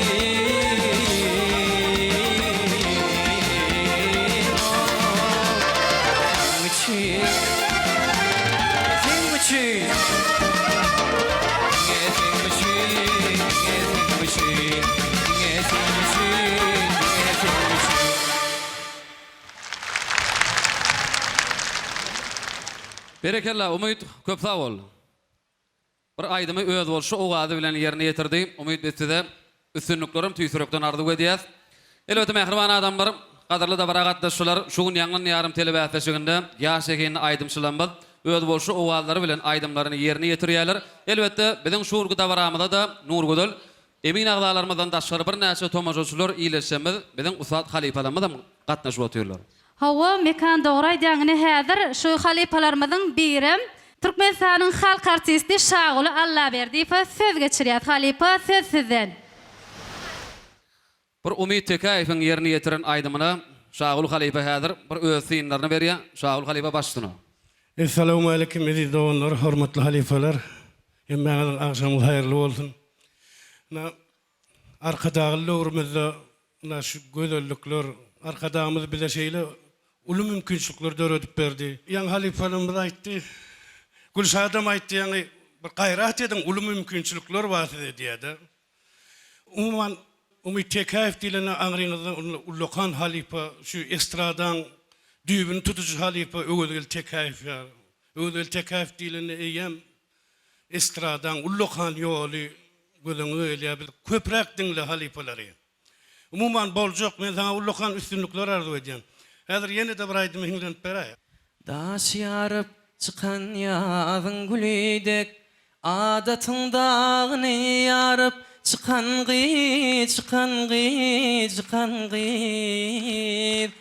Seň üçin, seň üçin, diňe seň üçin, diňe seň üçin, diňe seň üçin, diňe seň üçin. Berekella Umyt köp sag bol. Bir aýdymy özboluşly owazy bilen ýerine ýetirdi. Umyt biz size üstünliklerem tüýs ýürekden arzuw edýäs. Elbetde mähriban adamlar, gadyrly dabara gatnaşyjylar şu gün Ýaňlan ýarym telebäsleşiginde ýaş zehinli aýdymçylarymyz özboluşly owazlary bilen aýdymlaryny ýerine ýetirýärler. Elbetde biziň şu günki dabaramyza-da Nurgözel Emin agzalarymyzdan daşgary birnäçe tomaşaçylar, ildeşlerimiz, biziň ussat halypalarymyzam gatnaşyp otyrlar. Hawa, Mekan dogry aýdýaň, ine häzir şu halypalarymyzyň birem Türkmenistanyň halk artisti Şaguly Allaberdiýewe söz geçirýäs. Halypa, söz sizden. Bir Umyt Tekäýewiň ýerine ýetiren aýdymyna Şaguly halypa häzir bir öz synlaryny berýär. Şaguly halypa baş üstüne. Essalawmaleýkim eziz doganlar, hormatly halypalar. Hemmäňiziň agşamyňyz haýyrly bolsun. Ynha, Arkadagly döwrümizde ynha şu gözellikler, Arkadagymyz bize şeýle uly mümkinçilikleri döredip berdi. Ýaňy halypalarymyz aýtdy, Gülşadam aýtdy ýaňy, bir gaýrat ediň, uly mümkinçilikler bar size diýýär-de. Umuman, Umyt Tekäýew diýlende aňryňyzda ullakan halypa, şu estradaň düýbüni tutujy halypa Öwezgeldi Tekäýew ýar. Öwezgeldi Tekäýew diýlende eýýäm estradaň ullakan ýoly göz öňüňe gelýär. Biz köpräk diňle halypalary. Umuman boljak, men saňa ullakan üstünlikler arzuw edýän. Häzir ýene-de bir aýdymy hiňlenip beräý. Daş ýaryp çykan ýazyň güli dek, Adatyň dagyny ýaryp çykan gyz, çykan gyz, çykan gyz.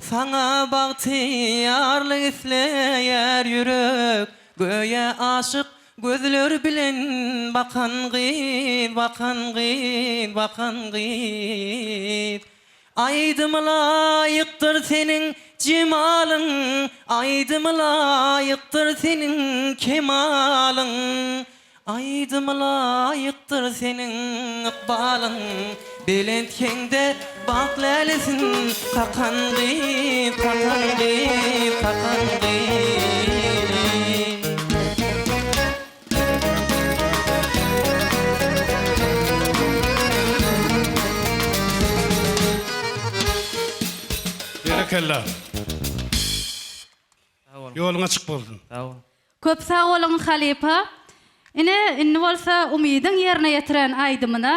Saňa bagtyýarlyk isleýär ýürek, Göýä aşyk Gözler bilen bakan gyz, bakan gyz, bakan gyz. Aýdyma laýykdyr seniň jemalyň, Aýdyma laýykdyr seniň kemalyň. Aýdyma laýykdyr seniň ykbalyň, Belent heňde bagt lälesin kakan gyz, kakan gyz, kakan gyz. Berekella. Ýoluň açyk bolsun. Sag bol. Köp sag boluň halypa. Ine indi bolsa Umydyň ýerine ýetiren aýdymyna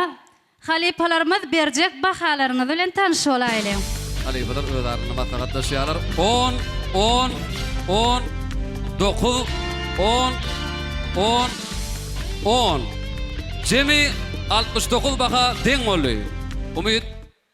halypalarymyz berjek bahalaryňyz bilen tanyş bolaýlyň. Halypalar öz arasynda maslahatlaşýarlar. On, on, on, dokuz, on, on, on. Jemi 69 baha deň boldy. Umyt,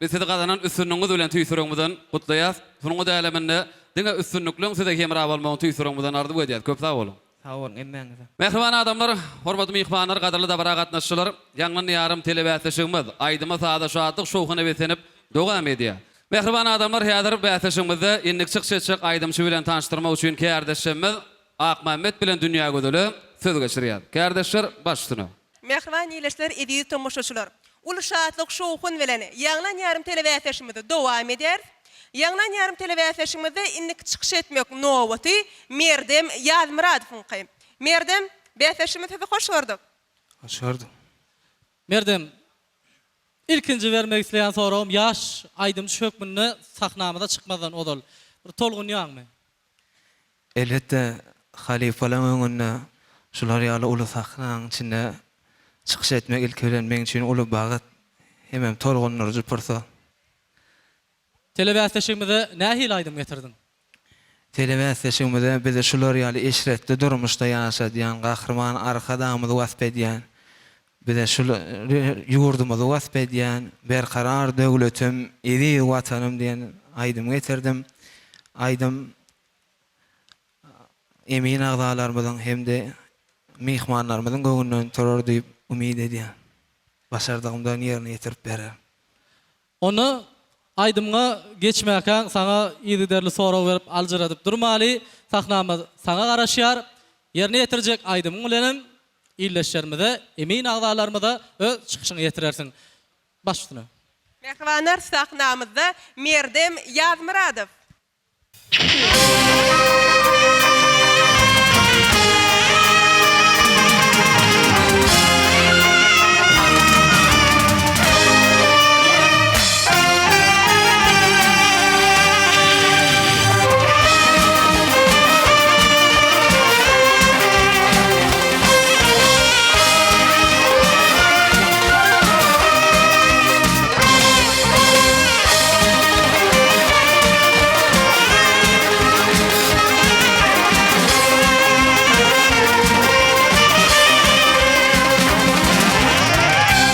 biz sizi gazanan üstünligiňiz bilen tüýs ýüregimizden gutlaýas. Sungat äleminde diňe üstünlikleň size hemra bolmagyny tüýs ýüregimizden arzuw edýäs. Köp sag boluň. Sag boluň hemmäňize. Mähriban adamlar, hormatly myhmanlar, gadyrly dabara gatnaşyjylar, Ýaňlan ýarym telebäsleşigimiz aýdyma-saza şatlyk-şowhuna beslenip dowam edýär. Mähriban adamlar, häzir bäsleşigimizde indiki çykyş etjek aýdymçy bilen tanyşdyrmak üçin kärdeşlerimiz Akmämmet bilen Dünýägözele söz geçirýär. Kärdeşler, baş üstüne. Mähriban ildeşler, eziz tomaşaçylar! Uly şatlyk-şowhun bilen Ýaňlan ýarym telebäsleşigimizi dowam edýäris. Ýaňlan ýarym telebäsleşigimizde indiki çykyş etmek nobaty Merdem Ýazmyradowyňky. Merdem, Bäsdeşimiz sizi hoş gördük. Hoş gördük. Merdem, ilkinji bermek isleýän soragym ýaş aýdymçy hökmünde sahnamyza çykmazdan ozal bir tolgunýaňmy? Elbetde, halypalaryň öňünde şular ýaly uly sahnaň içinde çykyş etmek ilki bilen meň üçin uly bagt hemem tolgundyryjy pursat. Telebäsleşigimize nähili aýdym getirdiň? Telebäsleşigimize bizi şular ýaly eşretli durmuşda ýaşadýan Gahryman Arkadagymyzy wasp edýän, bize şul ýurdumyzy wasp edýän Berkarar döwletim, eziz Watanym diýen aýdymy getirdim. Aýdym emin agzalarymyzyň hem-de myhmanlarymyzyň göwnünden turar diýip umyt edýän. Başardygymdan ýerine ýetirip bererin. Onda aýdymyňa geçmäkäň saňa yzygiderli sorag berip aljyradyp durmaly, sahnamyz saňa garaşýar. Ýerine ýetirjek aýdymyň bilenem ildeşlerimize, emin agzalarymyza öz çykyşyňy ýetirersiň. Baş üstüne. Mähribanlar sahnamyzda Merdem Ýazmyradow.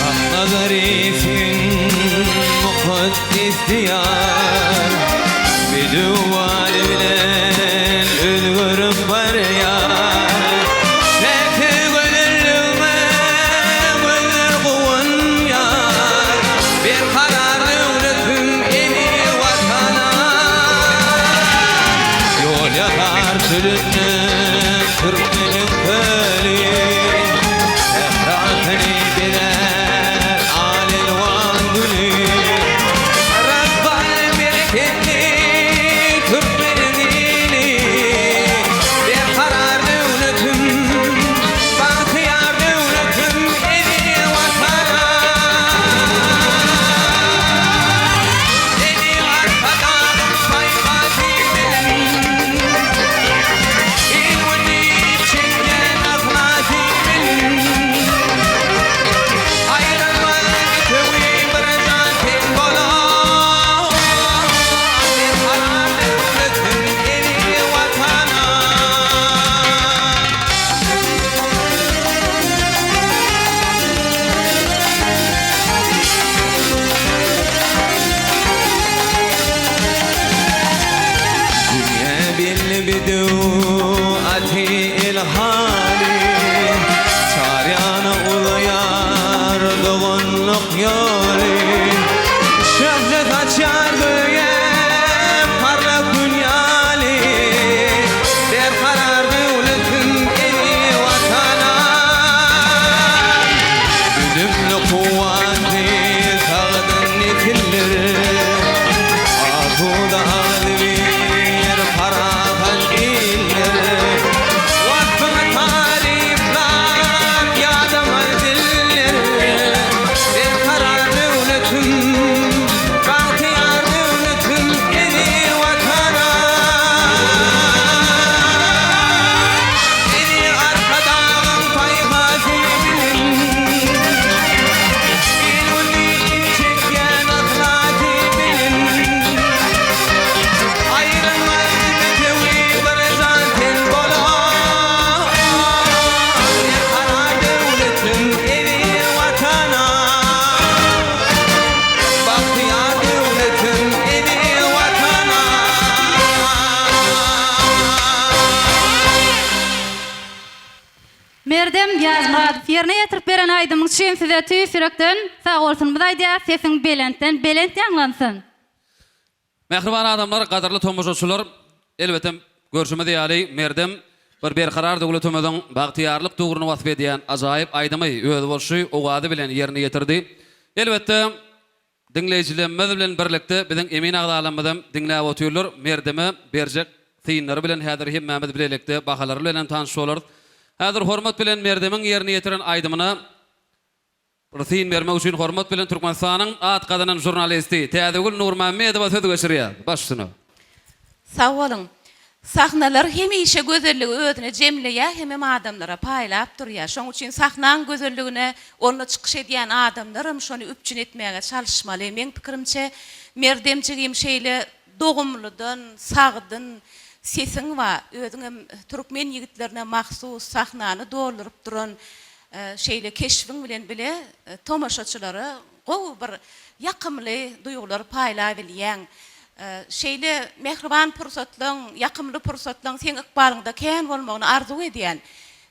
Aknazar eýsin mukaddes Diýar, Bedew bady bilen özgerip barýar. Päki gözelligňe gözler guwanýar, Berkarar döwletim eziz Watanym. Ýol ýazar çölünden türkmeniň köli, Sährasyny bezär al-elwan güli. Rysgal bereketli türkmeniň ili, Berkarar döwletim, bagtyýar döwletim, eziz Watanym. Seni Arkadagym paýhasy bilen, Il-gün diýip çekýän yhlasy bilen, Aýrylmaz bitewi bir jan sen bolan, Berkarar döwletim, eziz Watanym. Dünýä belli bedew aty ilhany, Çar ýana uzaýar doganlyk ýoly. Şöhle saçýar göýä parlak Gün ýaly, Berkarar döwletim eziz Watanym. Bilimli, kuwwatly, sagdyn nesiller, Asuda, agzybir, parahat iller. Waspyňy taryplap ýadamaz diller, Berkarar döwletim, bagtyýar döwletim, eziz Watanym. Seni Arkadagyň paýhasy bilen, Il-gün diýip çekýän yhlasy bilen, Aýrylmaz bitewi bir jan ten bolan, Berkarar döwletim, eziz Watanym, Bagtyýar döwletim, eziz Watanym. Merdem Ýazmyradow ýerine ýetirip beren aýdymyň üçin size tüýs ýürekden sag bolsunymyzy aýdýas sesiň belentden belent ýaňlansyn. Mähriban adamlar, gadyrly tomaşaçylar, elbetem, görşümiz ýaly, Merdem bir Berkarar döwletimiziň bagtyýarlyk döwrüni wasp edýän ajaýyp aýdymy özboluşly owazy bilen ýerine ýetirdi. Elbetde, Diňleýjilerimiz bilen birlikde biziň emin agzalarymyzam diňläp otyrlar. Merdeme berjek synlary bilen häzir hemmämiz bilelikde bahalary bilenem tanyş bolarys. Häzir hormat bilen Merdemiň ýerine ýetiren aýdymyna bir syn bermek üçin hormat bilen Türkmenistanyň at gazanan žurnalisti Täzegül Nurmämmedowa söz geçirýär. Baş üstüne. Sag boluň. Sahnalar hemişe gözelligi özüne jemleýär hemem adamlara paýlap durýar. Şoň üçin sahnaň gözelligine onda çykyş edýän adamlaram şony üpjün etmäge çalyşmaly. Meň pikirimçe Merdem jigim şeýle dogumlydan, sagdyn sesiň bar. Özüňem türkmen ýigitlerine mahsus sahnany dolduryp duran şeýle keşbiň bilen bile tomaşaçylara gowy bir ýakymly duýgulary paýlabilýäň. Şeýle mähriban pursatlaň, ýakymly pursatlaň seň ykbalyňda kän bolmagyny arzuw edýän.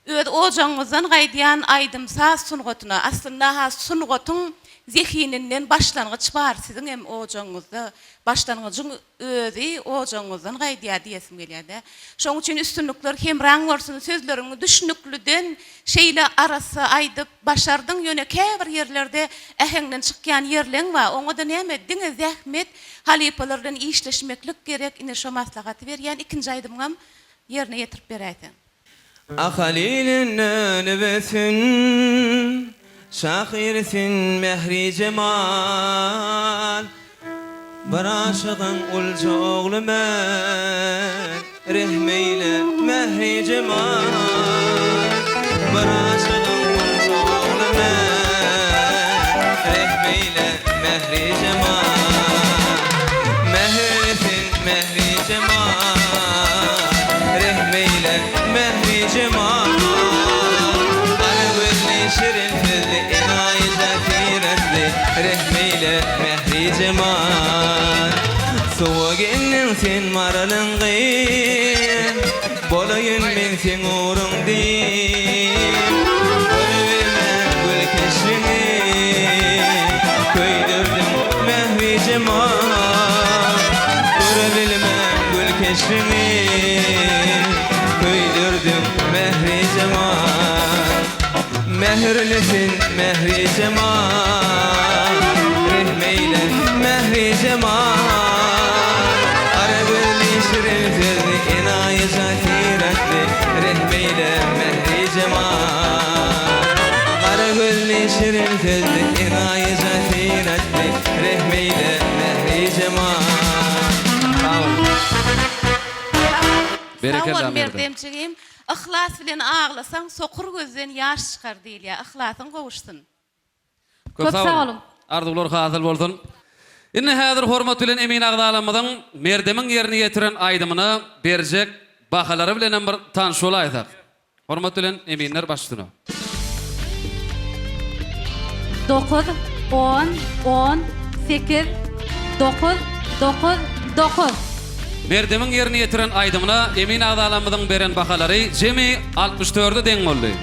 Öz ojagyňyzdan gaýdýan aýdym-saz sungatyna, aslynda-ha sungatyň zehininden başlangyç bar siziňem ojagyňyzda, başlangyjyň özi ojagyňyzdan gaýdýar diýesim gelýär-dä. Şoň üçin üstünlikler hemraň bolsun, sözleriňi düşnükliden şeýle arassa aýdyp başardyň, ýöne käbir ýerlerde äheňden çykýan ýerleň bar, oňa-da näme diňe zähmet, halypalar bilen işleşmeklik gerek, ine şo maslahaty berýän, ikinji aýdymyňam ýerine ýetirip beräýseň. Ahal ilinden öwsün, Şahyr sen Mährijemal. Bir aşygyň ulja ogly men, Rehm eýle, Mährijemal. Bir aşygyň ulja ogly men, Rehm eýle, Mährijemal. Mähirli sen, Mährijemal, Rehm eýle, Mährijemal. Gara gözli, şirin sözli, enaýyja syratly, Rehm eýle, Mährijemal. Suwa geldiň sen maralyň gyz, Bolaýyn men seň ugruň diýip. Görübilmän gül keşbiňi, Köýdürdiň Mährijemal. Görebilmän gül keşbiňi, Köýdürdiň Mährijemal. Mähirli sen Mährijemal, Rehm eýle Mährijemal. Gara gözli şirin sözli, Enaýyja syratly, Rehm eýle Mährijemal. Gara gözli şirin sözli, Enaýyja syratly, Rehm eýle Mährijemal. Sag boluň. Sag Berekella bol Merdem. Merdem jigim. Yhlas bilen aglasaň sokur gözden ýaş çykar diýilýär. Yhlasyň gowuşsyn. Köp sag boluň. Arzuwlar hasyl bolsun. Indi häzir hormat bilen emin agzalarymyzyň Merdemiň ýerine ýetiren aýdymyna berjek bahalary bilenem bir tanyş bolaýsak. Hormat bilen eminler baş üstüne. Dokuz, on, on, sekiz, dokuz, dokuz, dokuz. Merdemiň ýerine ýetiren aýdymyna emin agzalarymyzyň beren bahalary jemi 64-e deň boldy.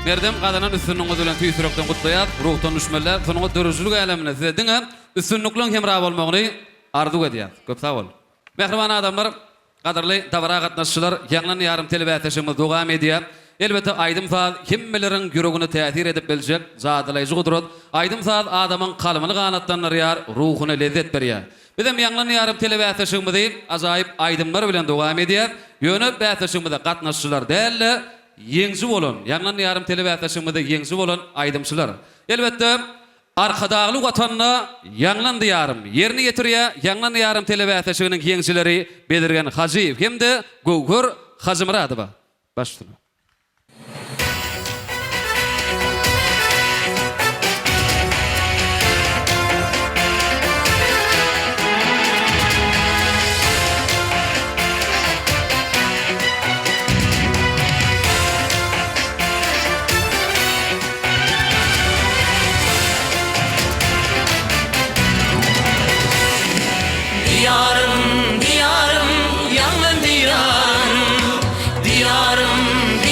Merdem gazanan üstünligiňiz bilen tüýs ýürekden gutlaýas, ruhdan düşmeli däl, sungat döredijilik äleminde size diňe üstünlikleň hemra bolmagyny arzuw edýäs. Köp sag bol. Mähriban adamlar, Gadyrly dabara gatnaşyjylar, Ýaňlan ýarym telebäsleşigimiz dowam edýär. Elbetde, aýdym-saz hemmeleriň ýüregine täsir edip biljek jadylaýjy gudrat. Aýdym-saz adamyň kalbyny ganatlandyrýar, ruhuna lezzet berýär. Bizem Ýaňlan ýarym telebäsleşigimizi ajaýyp aýdymlar bilen dowam edýäs. Ýöne bäsleşigimize gatnaşyjylar däl-de, ýeňiji bolan, Ýaňlan ýarym telebäsleşigimizde ýeňiji bolan aýdymçylar. Elbetde, Arkadagly Watanda Ýaňlan Diýarym ýerine ýetirýär Ýaňlan Diýarym telebäsleşiginiň ýeňijileri Bezirgen Hajyýew hem-de Göwher Hajymyradowa. Baş üstüne. Diýarym, Diýarym, ýaňlan Diýarym, Diýarym, Diýarym.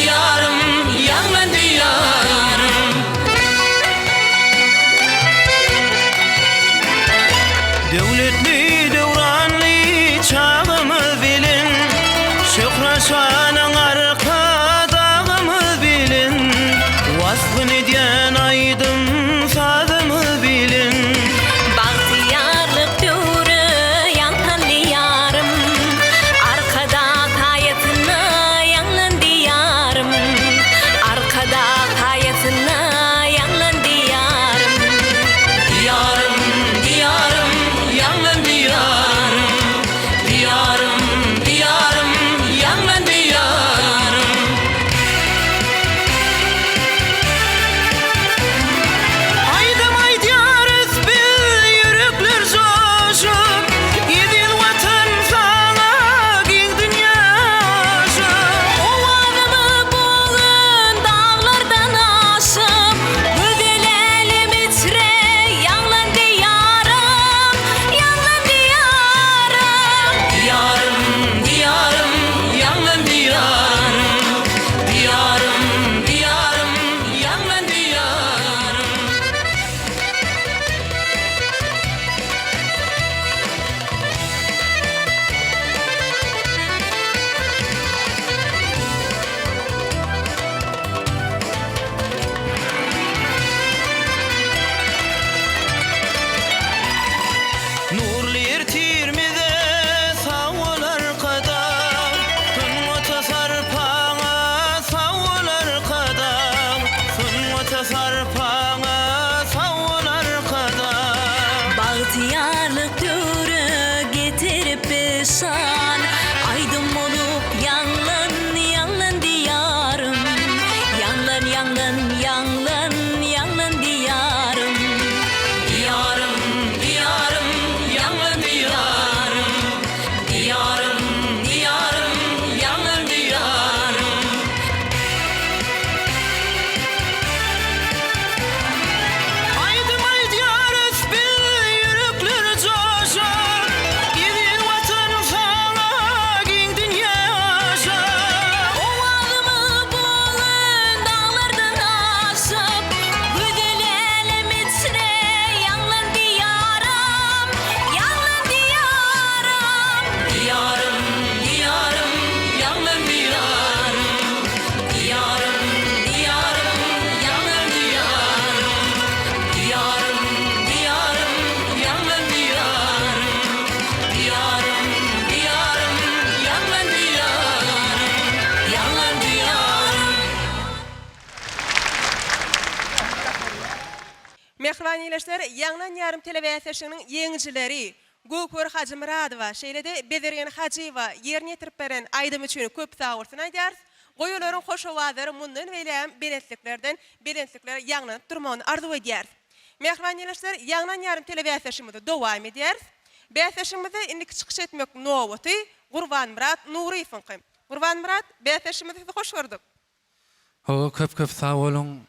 Mähriban ildeşler, Ýaňlan ýarym telebäsleşiginiň ýeňijileri Göwher Hajymyradowa, şeýle-de Bezirgen Hajyýewa ýerine ýetirip beren aýdymy üçin köp sagbolsun aýdýarys. Goý olaryň hoş owazlary mundan beýlägem belentliklerden belentliklere ýaňlanyp durmagyny arzuw edýäris. Mähriban ildeşler, Ýaňlan ýarym telebäsleşigimizi dowam edýäris. Bäsleşigimizde indiki çykyş etmek nobaty Gurbanmyrat Nuryýewiňki. Gurbanmyrat, bäsleşigimizde sizi hoş gördük. Hawa köp köp sag boluň.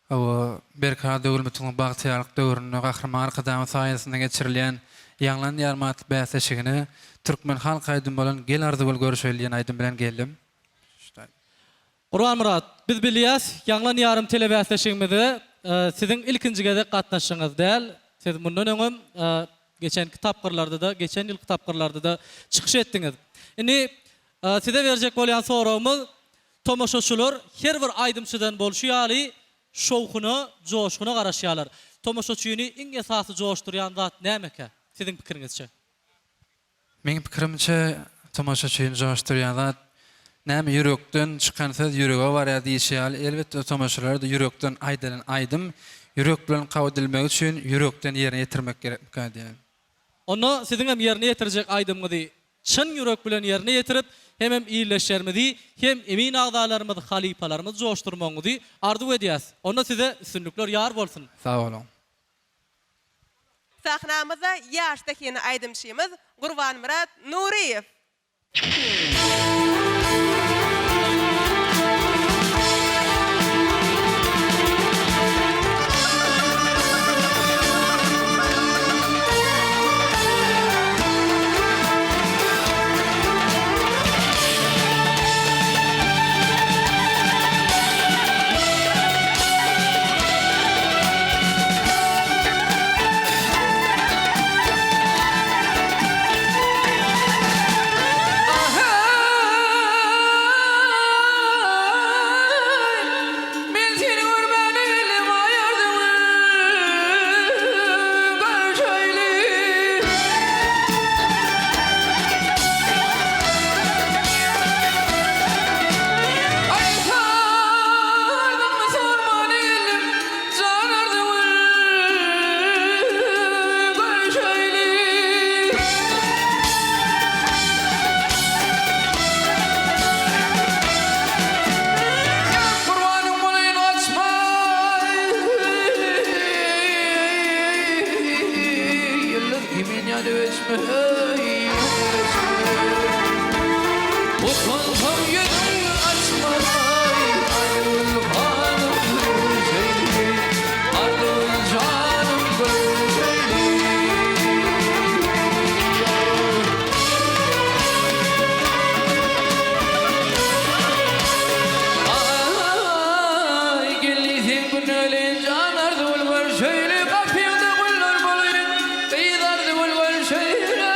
Hawa Berkarar döwletimiziň bagtyýarlyk döwründe Gahryman Arkadagymyz saýasynda geçirilýän Ýaňlan Diýarym atly bäsleşigine türkmen halk aýdymy bolan Gel Arzygül görüşeli diýen aýdym bilen geldim. Gurbanmyrat, biz bilýäs, Ýaňlan Diýarym telebäsleşigimize siziň ilkinji gezek gatnaşygyňyz däl. Siz mundan öňem geçenki tapgyrlarda-da, geçen ýylky tapgyrlarda-da çykyş etdiňiz. Indi Size berjek bolýan soragymyz, tomaşaçylar her bir aýdymçydan bolşy ýaly şowhuna, joşguna garaşýarlar. Tomaşaçyny iň esasy joşdurýan zat nämekä, siziň pikiriňizçe? Meň pikirimçe, tomaşaçyny joşdurýan zat, näme ýürekden çykan söz ýürege barýar diýişi ýaly, elbetde tomaşalara-da ýürekden aýdylan aýdym ýürek bilen kabul edilmegi üçin ýürekden ýerine ýetirmek gerekmikä diýýän. Onda siziňem ýerine ýetirjek aýdymyňyzy çyn ýürek bilen ýerine ýetirip, hemem ildeşlerimizi, hem emin agzalarymyzy, halypalarymyzy joşdurmagyňyzy arzuw edýäs. Onda size üstünlikler ýar bolsun! Sag boluň. Sahnamyzda ýaş zehinli aýdymçymyz Gurbanmyrat Nuryýew. Men seni görmäne geldim aýardym Görüşeýli. Aý sadyňmy sormana geldim Jan Arzygül görüşeýli. Gurbanyň bolaýyn gaçma Ýyldyz kimin ýanyp öçme Utansam ýüzüňi açma Arzygül hanym görüşeýli Arzygül janym görüşeýli Aý geldi sen gün ölen jan Arzygül görşeýli gapyňda gullar bolaýyn gyz Arzygül görşeýli.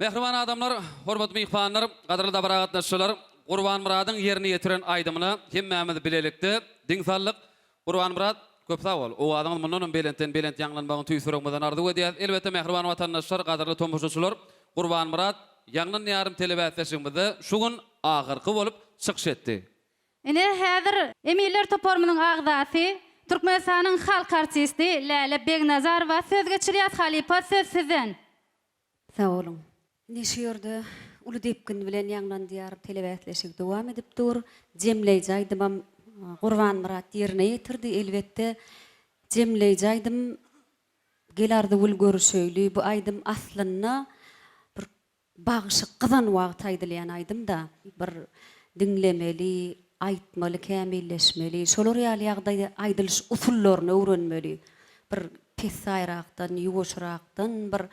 Mähriban adamlar, hormatly myhmanlar, gadyrly dabara gatnaşyjylar, Gurbanmyradyň ýerine ýetiren aýdymyna hemmämiz bilelikde diň saldyk. Gurbanmyrat, köp sag bol. Owazyňyz mundanam belentden belent ýaňlanmagyny tüýs ýüregimizden arzuw edýäs. Elbetde, mähriban watandaşlar, gadyrly tomaşaçylar, Gurbanmyrat Ýaňlan ýarym telebäsleşigimizde şu gün ahyrky bolup çykyş etdi. Ine, häzir eminler toparymyzyň agzasy, Türkmenistanyň halk artisti Läle Begnazarowa söz geçirýär. Halypa, söz sizden. Sag boluň. Ine şu ýerde uly depgin bilen ýaňlandyýar telebäsleşigi dowam edip dur. Jemleýji aýdymam Gurbanmyrat ýerine ýetirdi. Elbetde jemleýji aýdym Gel Arzygül görüşeýli bu aýdym aslynda bir bagşy gyzan wagty aýdylýan aýdym-da. Bir diňlemeli, aýtmaly, kämilleşmeli. Şolar ýaly ýagdaýda aýdylyş usullaryny öwrenmeli. Bir pessaýrakdan, ýuwaşrakdan bir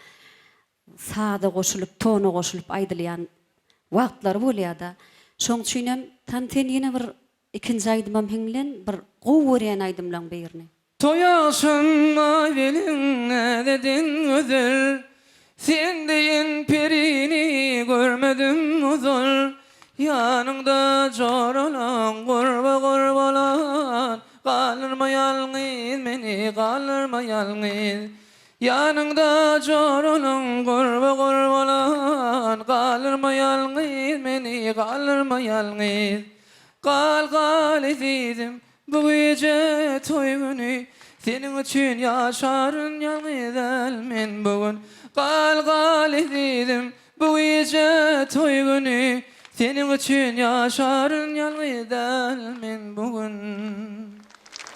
saza goşulyp, tona goşulyp aýdylýan wagtlary bolýar-da. Şoň üçinem, Tan sen ýene bir ikinji aýdymam hiňlen, bir gowy görýän aýdymlaň birini. Toý agşam Aýbeliň näzeden gözel, Sen deýin perini görmedim ozal. Ýanyňda joralaň gurba-gur bolan, Galdyrma ýalňyz meni, galdyrma ýalňyz. Ýanyňda joralaň gurba-gur bolan, Galdyrma ýalňyz meni, galdyrma ýalňyz. Gal, gal ezizim, Bu gije toý güni Seniň üçin ýaşaryn ýalňyz däl men bu gün Gal gal ezizim bu gije toý güni Seniň üçin ýaşaryn ýalňyz däl men bu gün.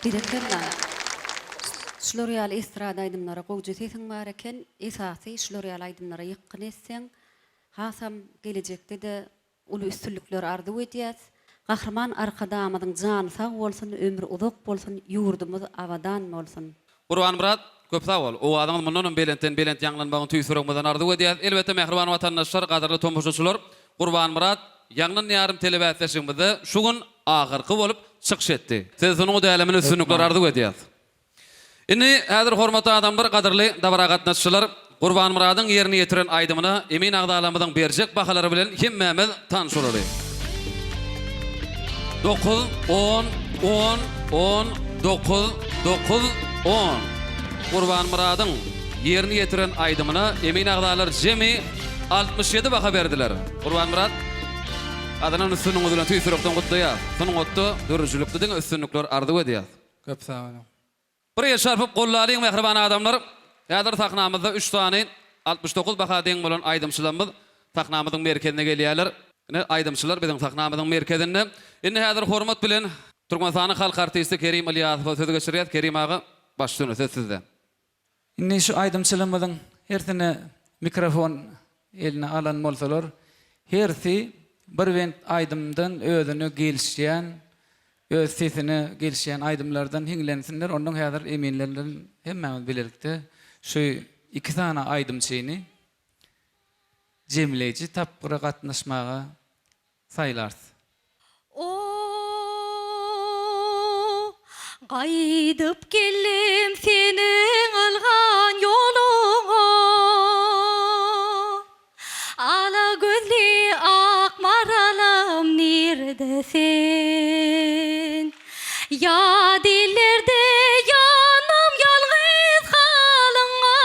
Berekella. Şular ýaly estrada aýdymlara gowja sesiň bar eken. Esasy şular ýaly aýdymlara ýykgyn etseň hasam gelejekde-de Uly üstünlikler arzuw edýäs. Gahryman Arkadagymyzyň jany sag bolsun, ömri uzak bolsun, ýurdumyz abadan bolsun. Gurbanmyrat, köp sag bol. Owazyňyz mundanam belentden belent ýaňlanmagyny tüýs ýüregimizden arzuw edýäs. Elbetde mähriban watandaşlar, gadyrly tomaşaçylar, Gurbanmyrat Ýaňlan ýarym telebäsleşigimizde şu gün ahyrky bolup çykyş etdi. Size sungat äleminde üstünlikler arzuw edýäs. Indi häzir hormatly adamlar, gadyrly dabara gatnaşyjylar, Gurbanmyradyň ýerine ýetiren aýdymyna emin agzalarymyzyň berjek bahalary bilen hemmämiz tanyş bolaly. Dokuz, on, on, on, dokuz, dokuz, on. Gurbanmyradyň ýerine ýetiren aýdymyna emin agzalar jemi 67 baha berdiler. Gurbanmyrat, gazanan üstünligiňiz bilen tüýs ýürekden gutlaýas. Sungatda, döredijilikde diňe üstünlikler arzuw edýäs. Köp sag boluň. Bir el çarpyp gollalyň mähriban adamlar. Häzir sahnamyzda üç sany 69 baha deň bolan aýdymçylarymyz sahnamyzyň merkezine gelýärler. Ine aýdymçylar biziň sahnamyzyň merkezinde. Indi häzir hormat bilen Türkmenistanyň halk artisti Kerim Ylýasowa söz geçirýäs. Kerim aga baş üstüne söz sizde. Indi şu aýdymçylarymyzyň hersine mikrofon eline alan bolsalar, hersi bir bent aýdymdan özüne gelişýän, öz sesine gelişýän aýdymlardan hiňlensinler, ondan häzir eminler bilen hemmämiz bilelikde şu iki sany aýdymçyny jemleýji tapgyra gatnaşmaga saýlarys. O, gaýdyp geldim seniň ylgan ýoluňa. Ala gözli ak maralym nirde sen? Ýat illerde ýandym ýalňyz halyňa.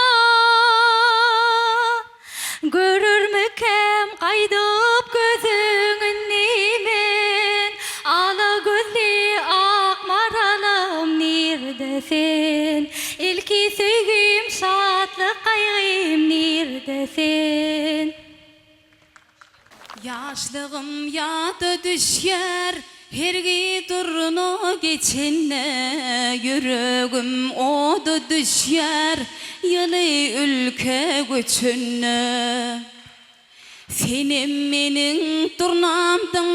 Görermikäm gaýdyp gözüň indi men, Ala gözli ak maralym nirde sen? Ilki söýgim, şatlyk gaýgym nirde sen? Ýaşlygym ýada düşýär hergi durna geçende Ýüregim oda düşýär ýyly ülkä göçende Senem meniň durnamdyň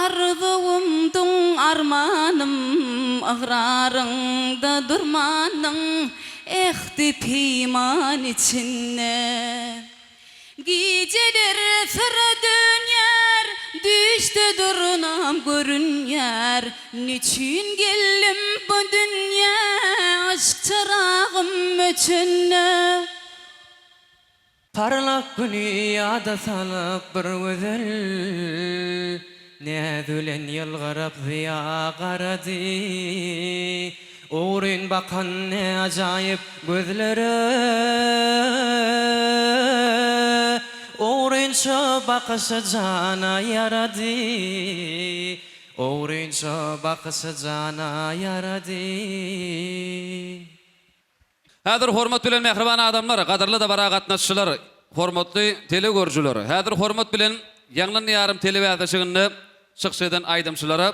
arzuwymdyň armanym Ygraryňda durmandyň ähdi-peýman içinde. Gijeler syra dönýär, Düýşde durnam görünýär. Neçün geldim bu dünýä, Yşk çyragym öçende. Parlak güni ýada salyp bir gözel Näz bilen ýylgyryp Zyýa garady. Ogryn bakan ne ajaýyp gözlere Ogrynça bakyşy jana ýarady Ogrynça bakyşy jana ýarady. Häzir hormat bilen mähriban adamlar, gadyrly dabara gatnaşyjylar, hormatly telegörüjiler! Häzir hormat bilen Ýaňlan Diýarym telebäsleşiginde çykyş eden aýdymçylara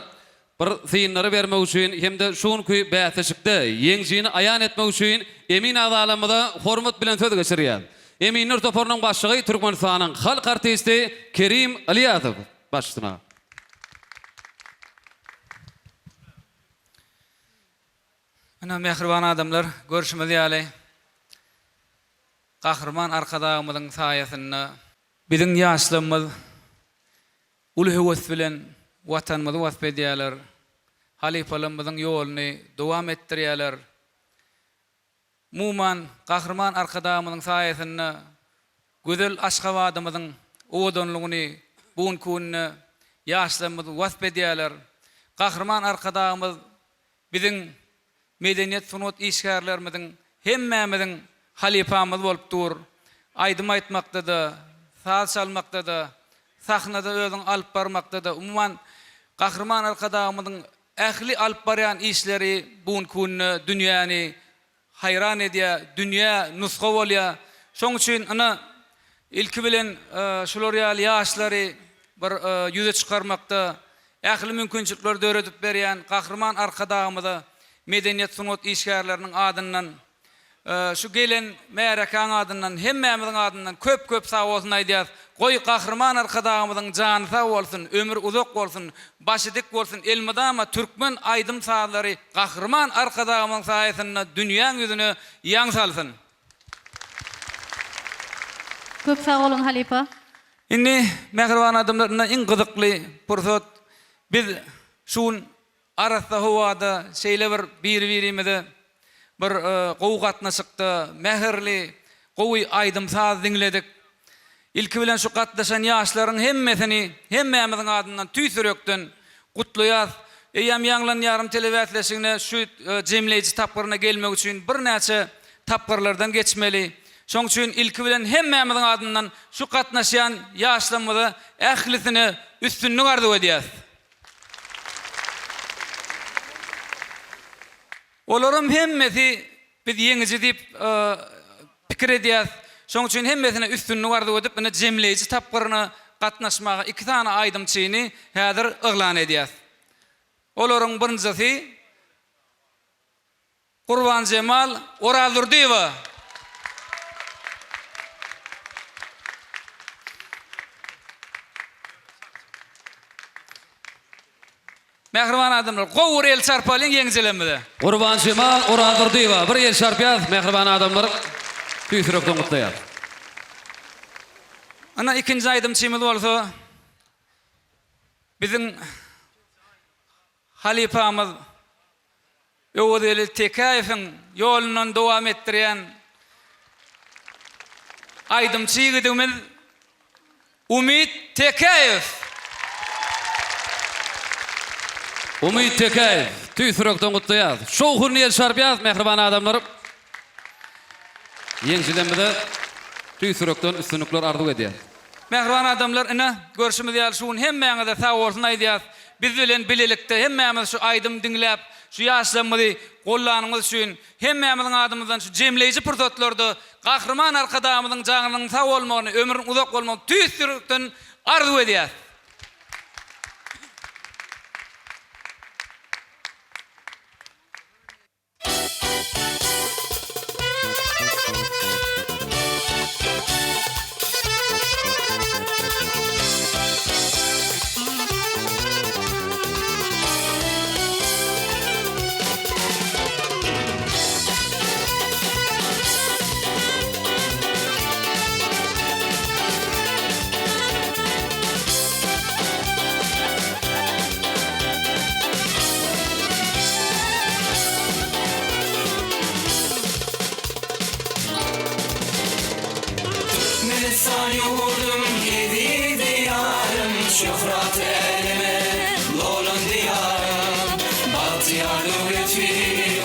bir synlary bermek üçin hem-de şu günki bäsleşikde ýeňijini aýan etmek üçin emin agzalarymyza hormat bilen söz geçirýäs. Eminler toparynyň başlygy Türkmenistanyň halk artisti Kerim Ylýasow başsyna. Ynha, mähriban adamlar, görşümiz ýaly, Gahryman Arkadagymyzyň saýasynda, biziň ýaşlarymyz uly höwes bilen Watanymyzy wasp edýärler, halypalarymyzyň ýoluny dowam etdirýärler. Umuman, Gahryman Arkadagymyzyň saýasynda gözel Aşgabadymyzyň owadanlygyny bu günki günde ýaşlarymyz wasp edýärler. Gahryman Arkadagymyz biziň medeniýet-sungat işgärlerimiziň hemmämiziň halypamyz bolup dur. Aýdym aýtmakda-da, saz çalmakda-da, sahnada özüňi alyp barmakda-da, umuman, Gahryman Arkadagymyzyň ähli alyp barýan işleri bu günki günde dünýäni haýran edýär, dünýä nusga bolýar. Şoň üçin ynha, ilki bilen şular ýaly ýaşlary bir ýüze çykarmakda ähli mümkinçilikleri döredip berýän Gahryman Arkadagymyza medeniýet-sungat işgärleriniň adyndan Şu gelen märekäň adyndan, hemmämiziň adyndan köp-köp sag bolsun aýdýas. Goý, Gahryman Arkadagymyzyň jany sag bolsun, ömri uzak bolsun, başy dik bolsun, elmydama türkmen aýdym-sazlary Gahryman Arkadagymyzyň saýasynda dünýäň ýüzüne ýaň salsyn. Köp sag boluň halypa. Indi, mähriban adamlar, indi iň gyzykly pursat. Biz şu gün Arassa howada şeýle bir biri-birimize bir gowy gatnaşykda, mähirli, gowy aýdym-saz diňledik. Ilki bilen şu gatnaşan ýaşlaryň hemmesini hemmämiziň adyndan tüýs ýürekden gutlaýas. Eýýäm Ýaňlan ýarym telebäsleşigine şu jemleýji tapgyryna gelmek üçin birnäçe tapgyrlardan geçmeli. Şoň üçin ilki bilen hemmämiziň adyndan şu gatnaşýan ýaşlarymyza ählisine üstünlik arzuw edýäs. Olaryň hemmesi biz ýeňiji diýip pikir edýäs. Şonuň üçin hemmesine üstünlik arzuw edip, ine jemleýji tapgyryna gatnaşmaga iki sany aýdymçyny häzir yglan edýäs. Olaryň birinjisi Gurbanjemal Orazdurdyýewa. Mähriban adamlar, gowy bir el çarpalyň ýeňijilerimize. Gurbanjemal Orazdurdyýewa bir el çarpýas mähriban adamlar tüýs ýürekden gutlaýas. Ynha ikinji aýdymçymyz bolsa biziň halypamyz Öwezgeldi Tekäýewiň ýolundan dowam etdirýän aýdymçy ýigidimiz Umyt Tekäýew! Umyt Tekäýew, tüýs ýürekden gutlaýas. Şowhunly el çarpýas, mähriban adamlar. Ýeňijilerimize tüýs ýürekden üstünlikler arzuw edýäs. Mähriban adamlar, ine, görşümiz ýaly şu gün hemmäňize sag bolsun aýdýas. Biz bilen bilelikde hemmämiz şu aýdym diňläp, şu ýaşlarymyzy goldanyňyz üçin hemmämiziň adymyzdan şu jemleýji pursatlarda Gahryman Arkadagymyzyň janynyň sag bolmagyny, ömrüniň uzak bolmagyny tüýs ýürekden arzuw edýäs. ýurdum, eziz Diýarym, Şöhraty äleme dolan Diýarym, Bagtyýar döwleti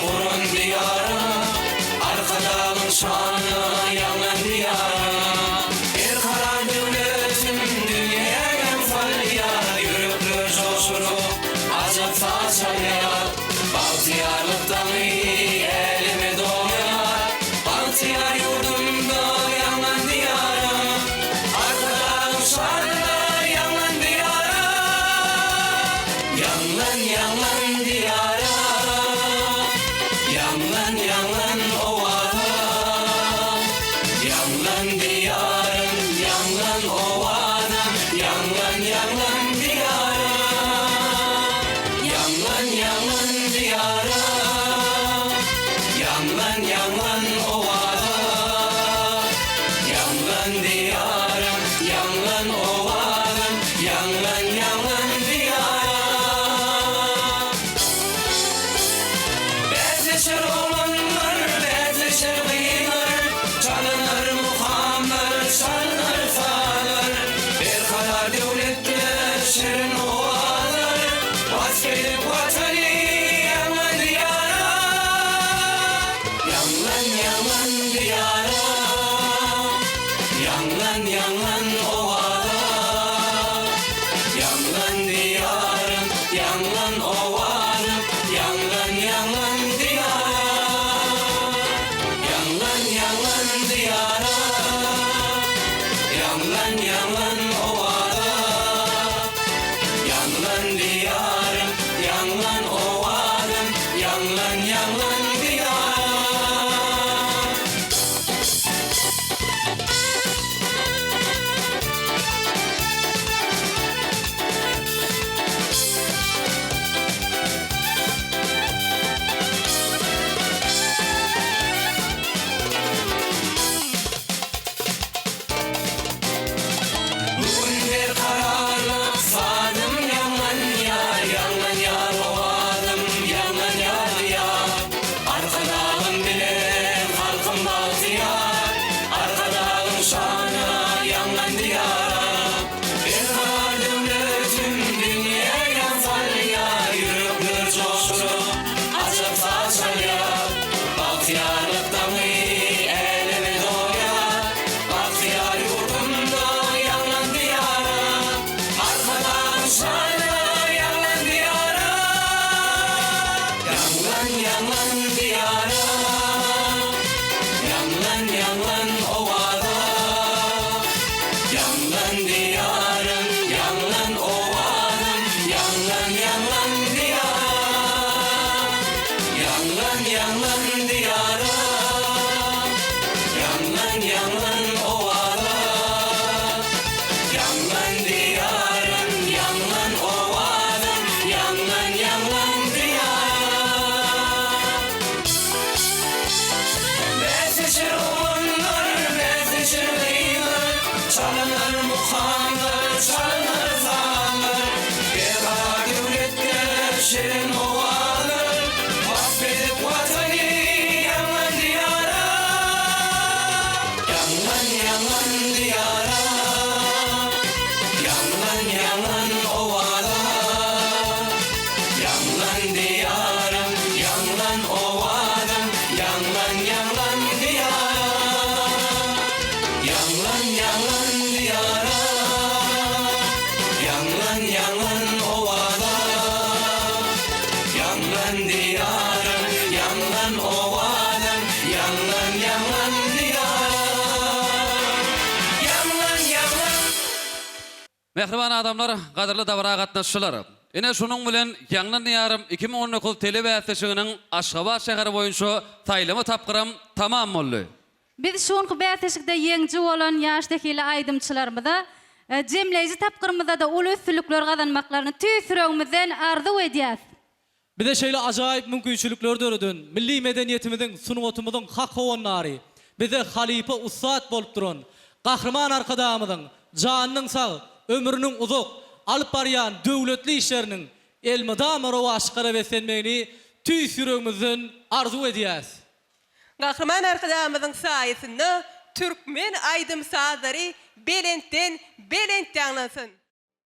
guran Diýarym, Arkadagyň şanyna ýaňlan Diýarym. Berkarar döwletim dünýä ýaň salýar, Ýürekler joşuryp, ajap saz çalýar. Bagtyýarlyk daňy äleme dolýar, Bagtyýar ýurdumda ýaňlan Diýarym. Arkadagyň şanyna ýaňlan Diýarym. Ýaňlan, ýaňlan Diýarym. Ýaňlan, ýaňlan owazym. Ýaňlan Diýarym, ýaňlan owazym, Ýaňlan, ýaňlan Diýarym. Ýaňlan, ýaňlan Diýarym. Ýaňlan, ýaňlan owazym. Ýaňlan Diýarym, ýaňlan owazym, Ýaňlan, ýaňlan Diýarym. Bäsleşer oglanlar, bäsleşer gyzlar, Çalynar mukamlar, çalynar sazlar. Berkarar döwletde şirin owazlar, Wasp edip Watany ýaňlan Diýara. Ýaňlan, ýaňlan Diýara. Ýaňlan, ýaňlan owaza. Ýaňlan Diýarym, ýaňlan owazym, Ýaňlan, ýaňlan Diýarym. Ýaňlan, ýaňlan Diýarym. Ýaňlan, ýaňlan owaza. Ýaňlan Diýarym, ýaňlan owazym, Ýaňlan, ýaňlan Diýarym. Bu gün berkararlyk sazym ýaňlanýar, Ýaňlanýar owazym, ýaňlanýar Diýar. Arkadagym bilen halkym bagtyýar, Arkadagyň şanyna ýaňlan Diýara. Berkarar döwletim dünýä ýaň salýar, Ýürekler joşuryp, ajap saz çalýar. Bagtyýarlyk daňy äleme dolýar, Bagtyýar ýurdumda ýaňlan Diýara. Arkadagyň şanyna ýaňlan Diýara. Ýaňlan, ýaňlan Diýara. Ýaňlan, ýaňlan owaza. Ýaňlan Diýarym, ýaňlan owazym, Ýaňlan, ýaňlan Diýarym. Ýaňlan, ýaňlan Diýarym. Ýaňlan, ýaňlan owaza. Ýaňlan Diýarym, ýaňlan owazym, Ýaňlan, ýaňlan Diýarym. Bäsleşer oglanlar, bäsleşer gyzlar, Çalynar mukamlar, çalynar sazlar. Berkarar döwletde şirin owazlar, Wasp edip Watany ýaňlan Diýara. Ýaňlan, ýaňlan Diýara. Ýaňlan, ýaňlan owaza. Ýaňlan Diýarym, ýaňlan owazym, Ýaňlan, ýaňlan Diýarym. Ýaňlan, ýaňlan Diýarym. Ýaňlan, ýaňlan owaza. Ýaňlan Diýarym, ýaňlan owazym, Ýaňlan, ýaňlan Diýarym. Ýaňlan, ýaňlan. Mähriban adamlar, gadyrly dabara gatnaşyjylar! Ine şunuň bilen Ýaňlan Diýarym 2019 telebäsleşiginiň Aşgabat şäheri boýunça saýlama tapgyram tamam boldy. Biz şu günki bäsleşikde ýeňiji bolan ýaş zehinli aýdymçylarymyza jemleýji tapgyrymyzda-da uly üstünlikler gazanmaklaryny tüýs ýüregimizden arzuw edýäs. Bize şeýle ajaýyp mümkinçilikleri döreden, milli medeniýetimiziň, sungatymyzyň hak howandary, bize halypa ussat bolup duran Gahryman Arkadagymyzyň janynyň sag, ömrüniň uzak, alyp barýan döwletli işleriniň elmydama rowaçlyklara beslenmegini tüýs ýüregimizden arzuw edýäs. Gahryman Arkadagymyzyň saýasynda. türkmen aýdym-sazlary belentden belent ýaňlansyn!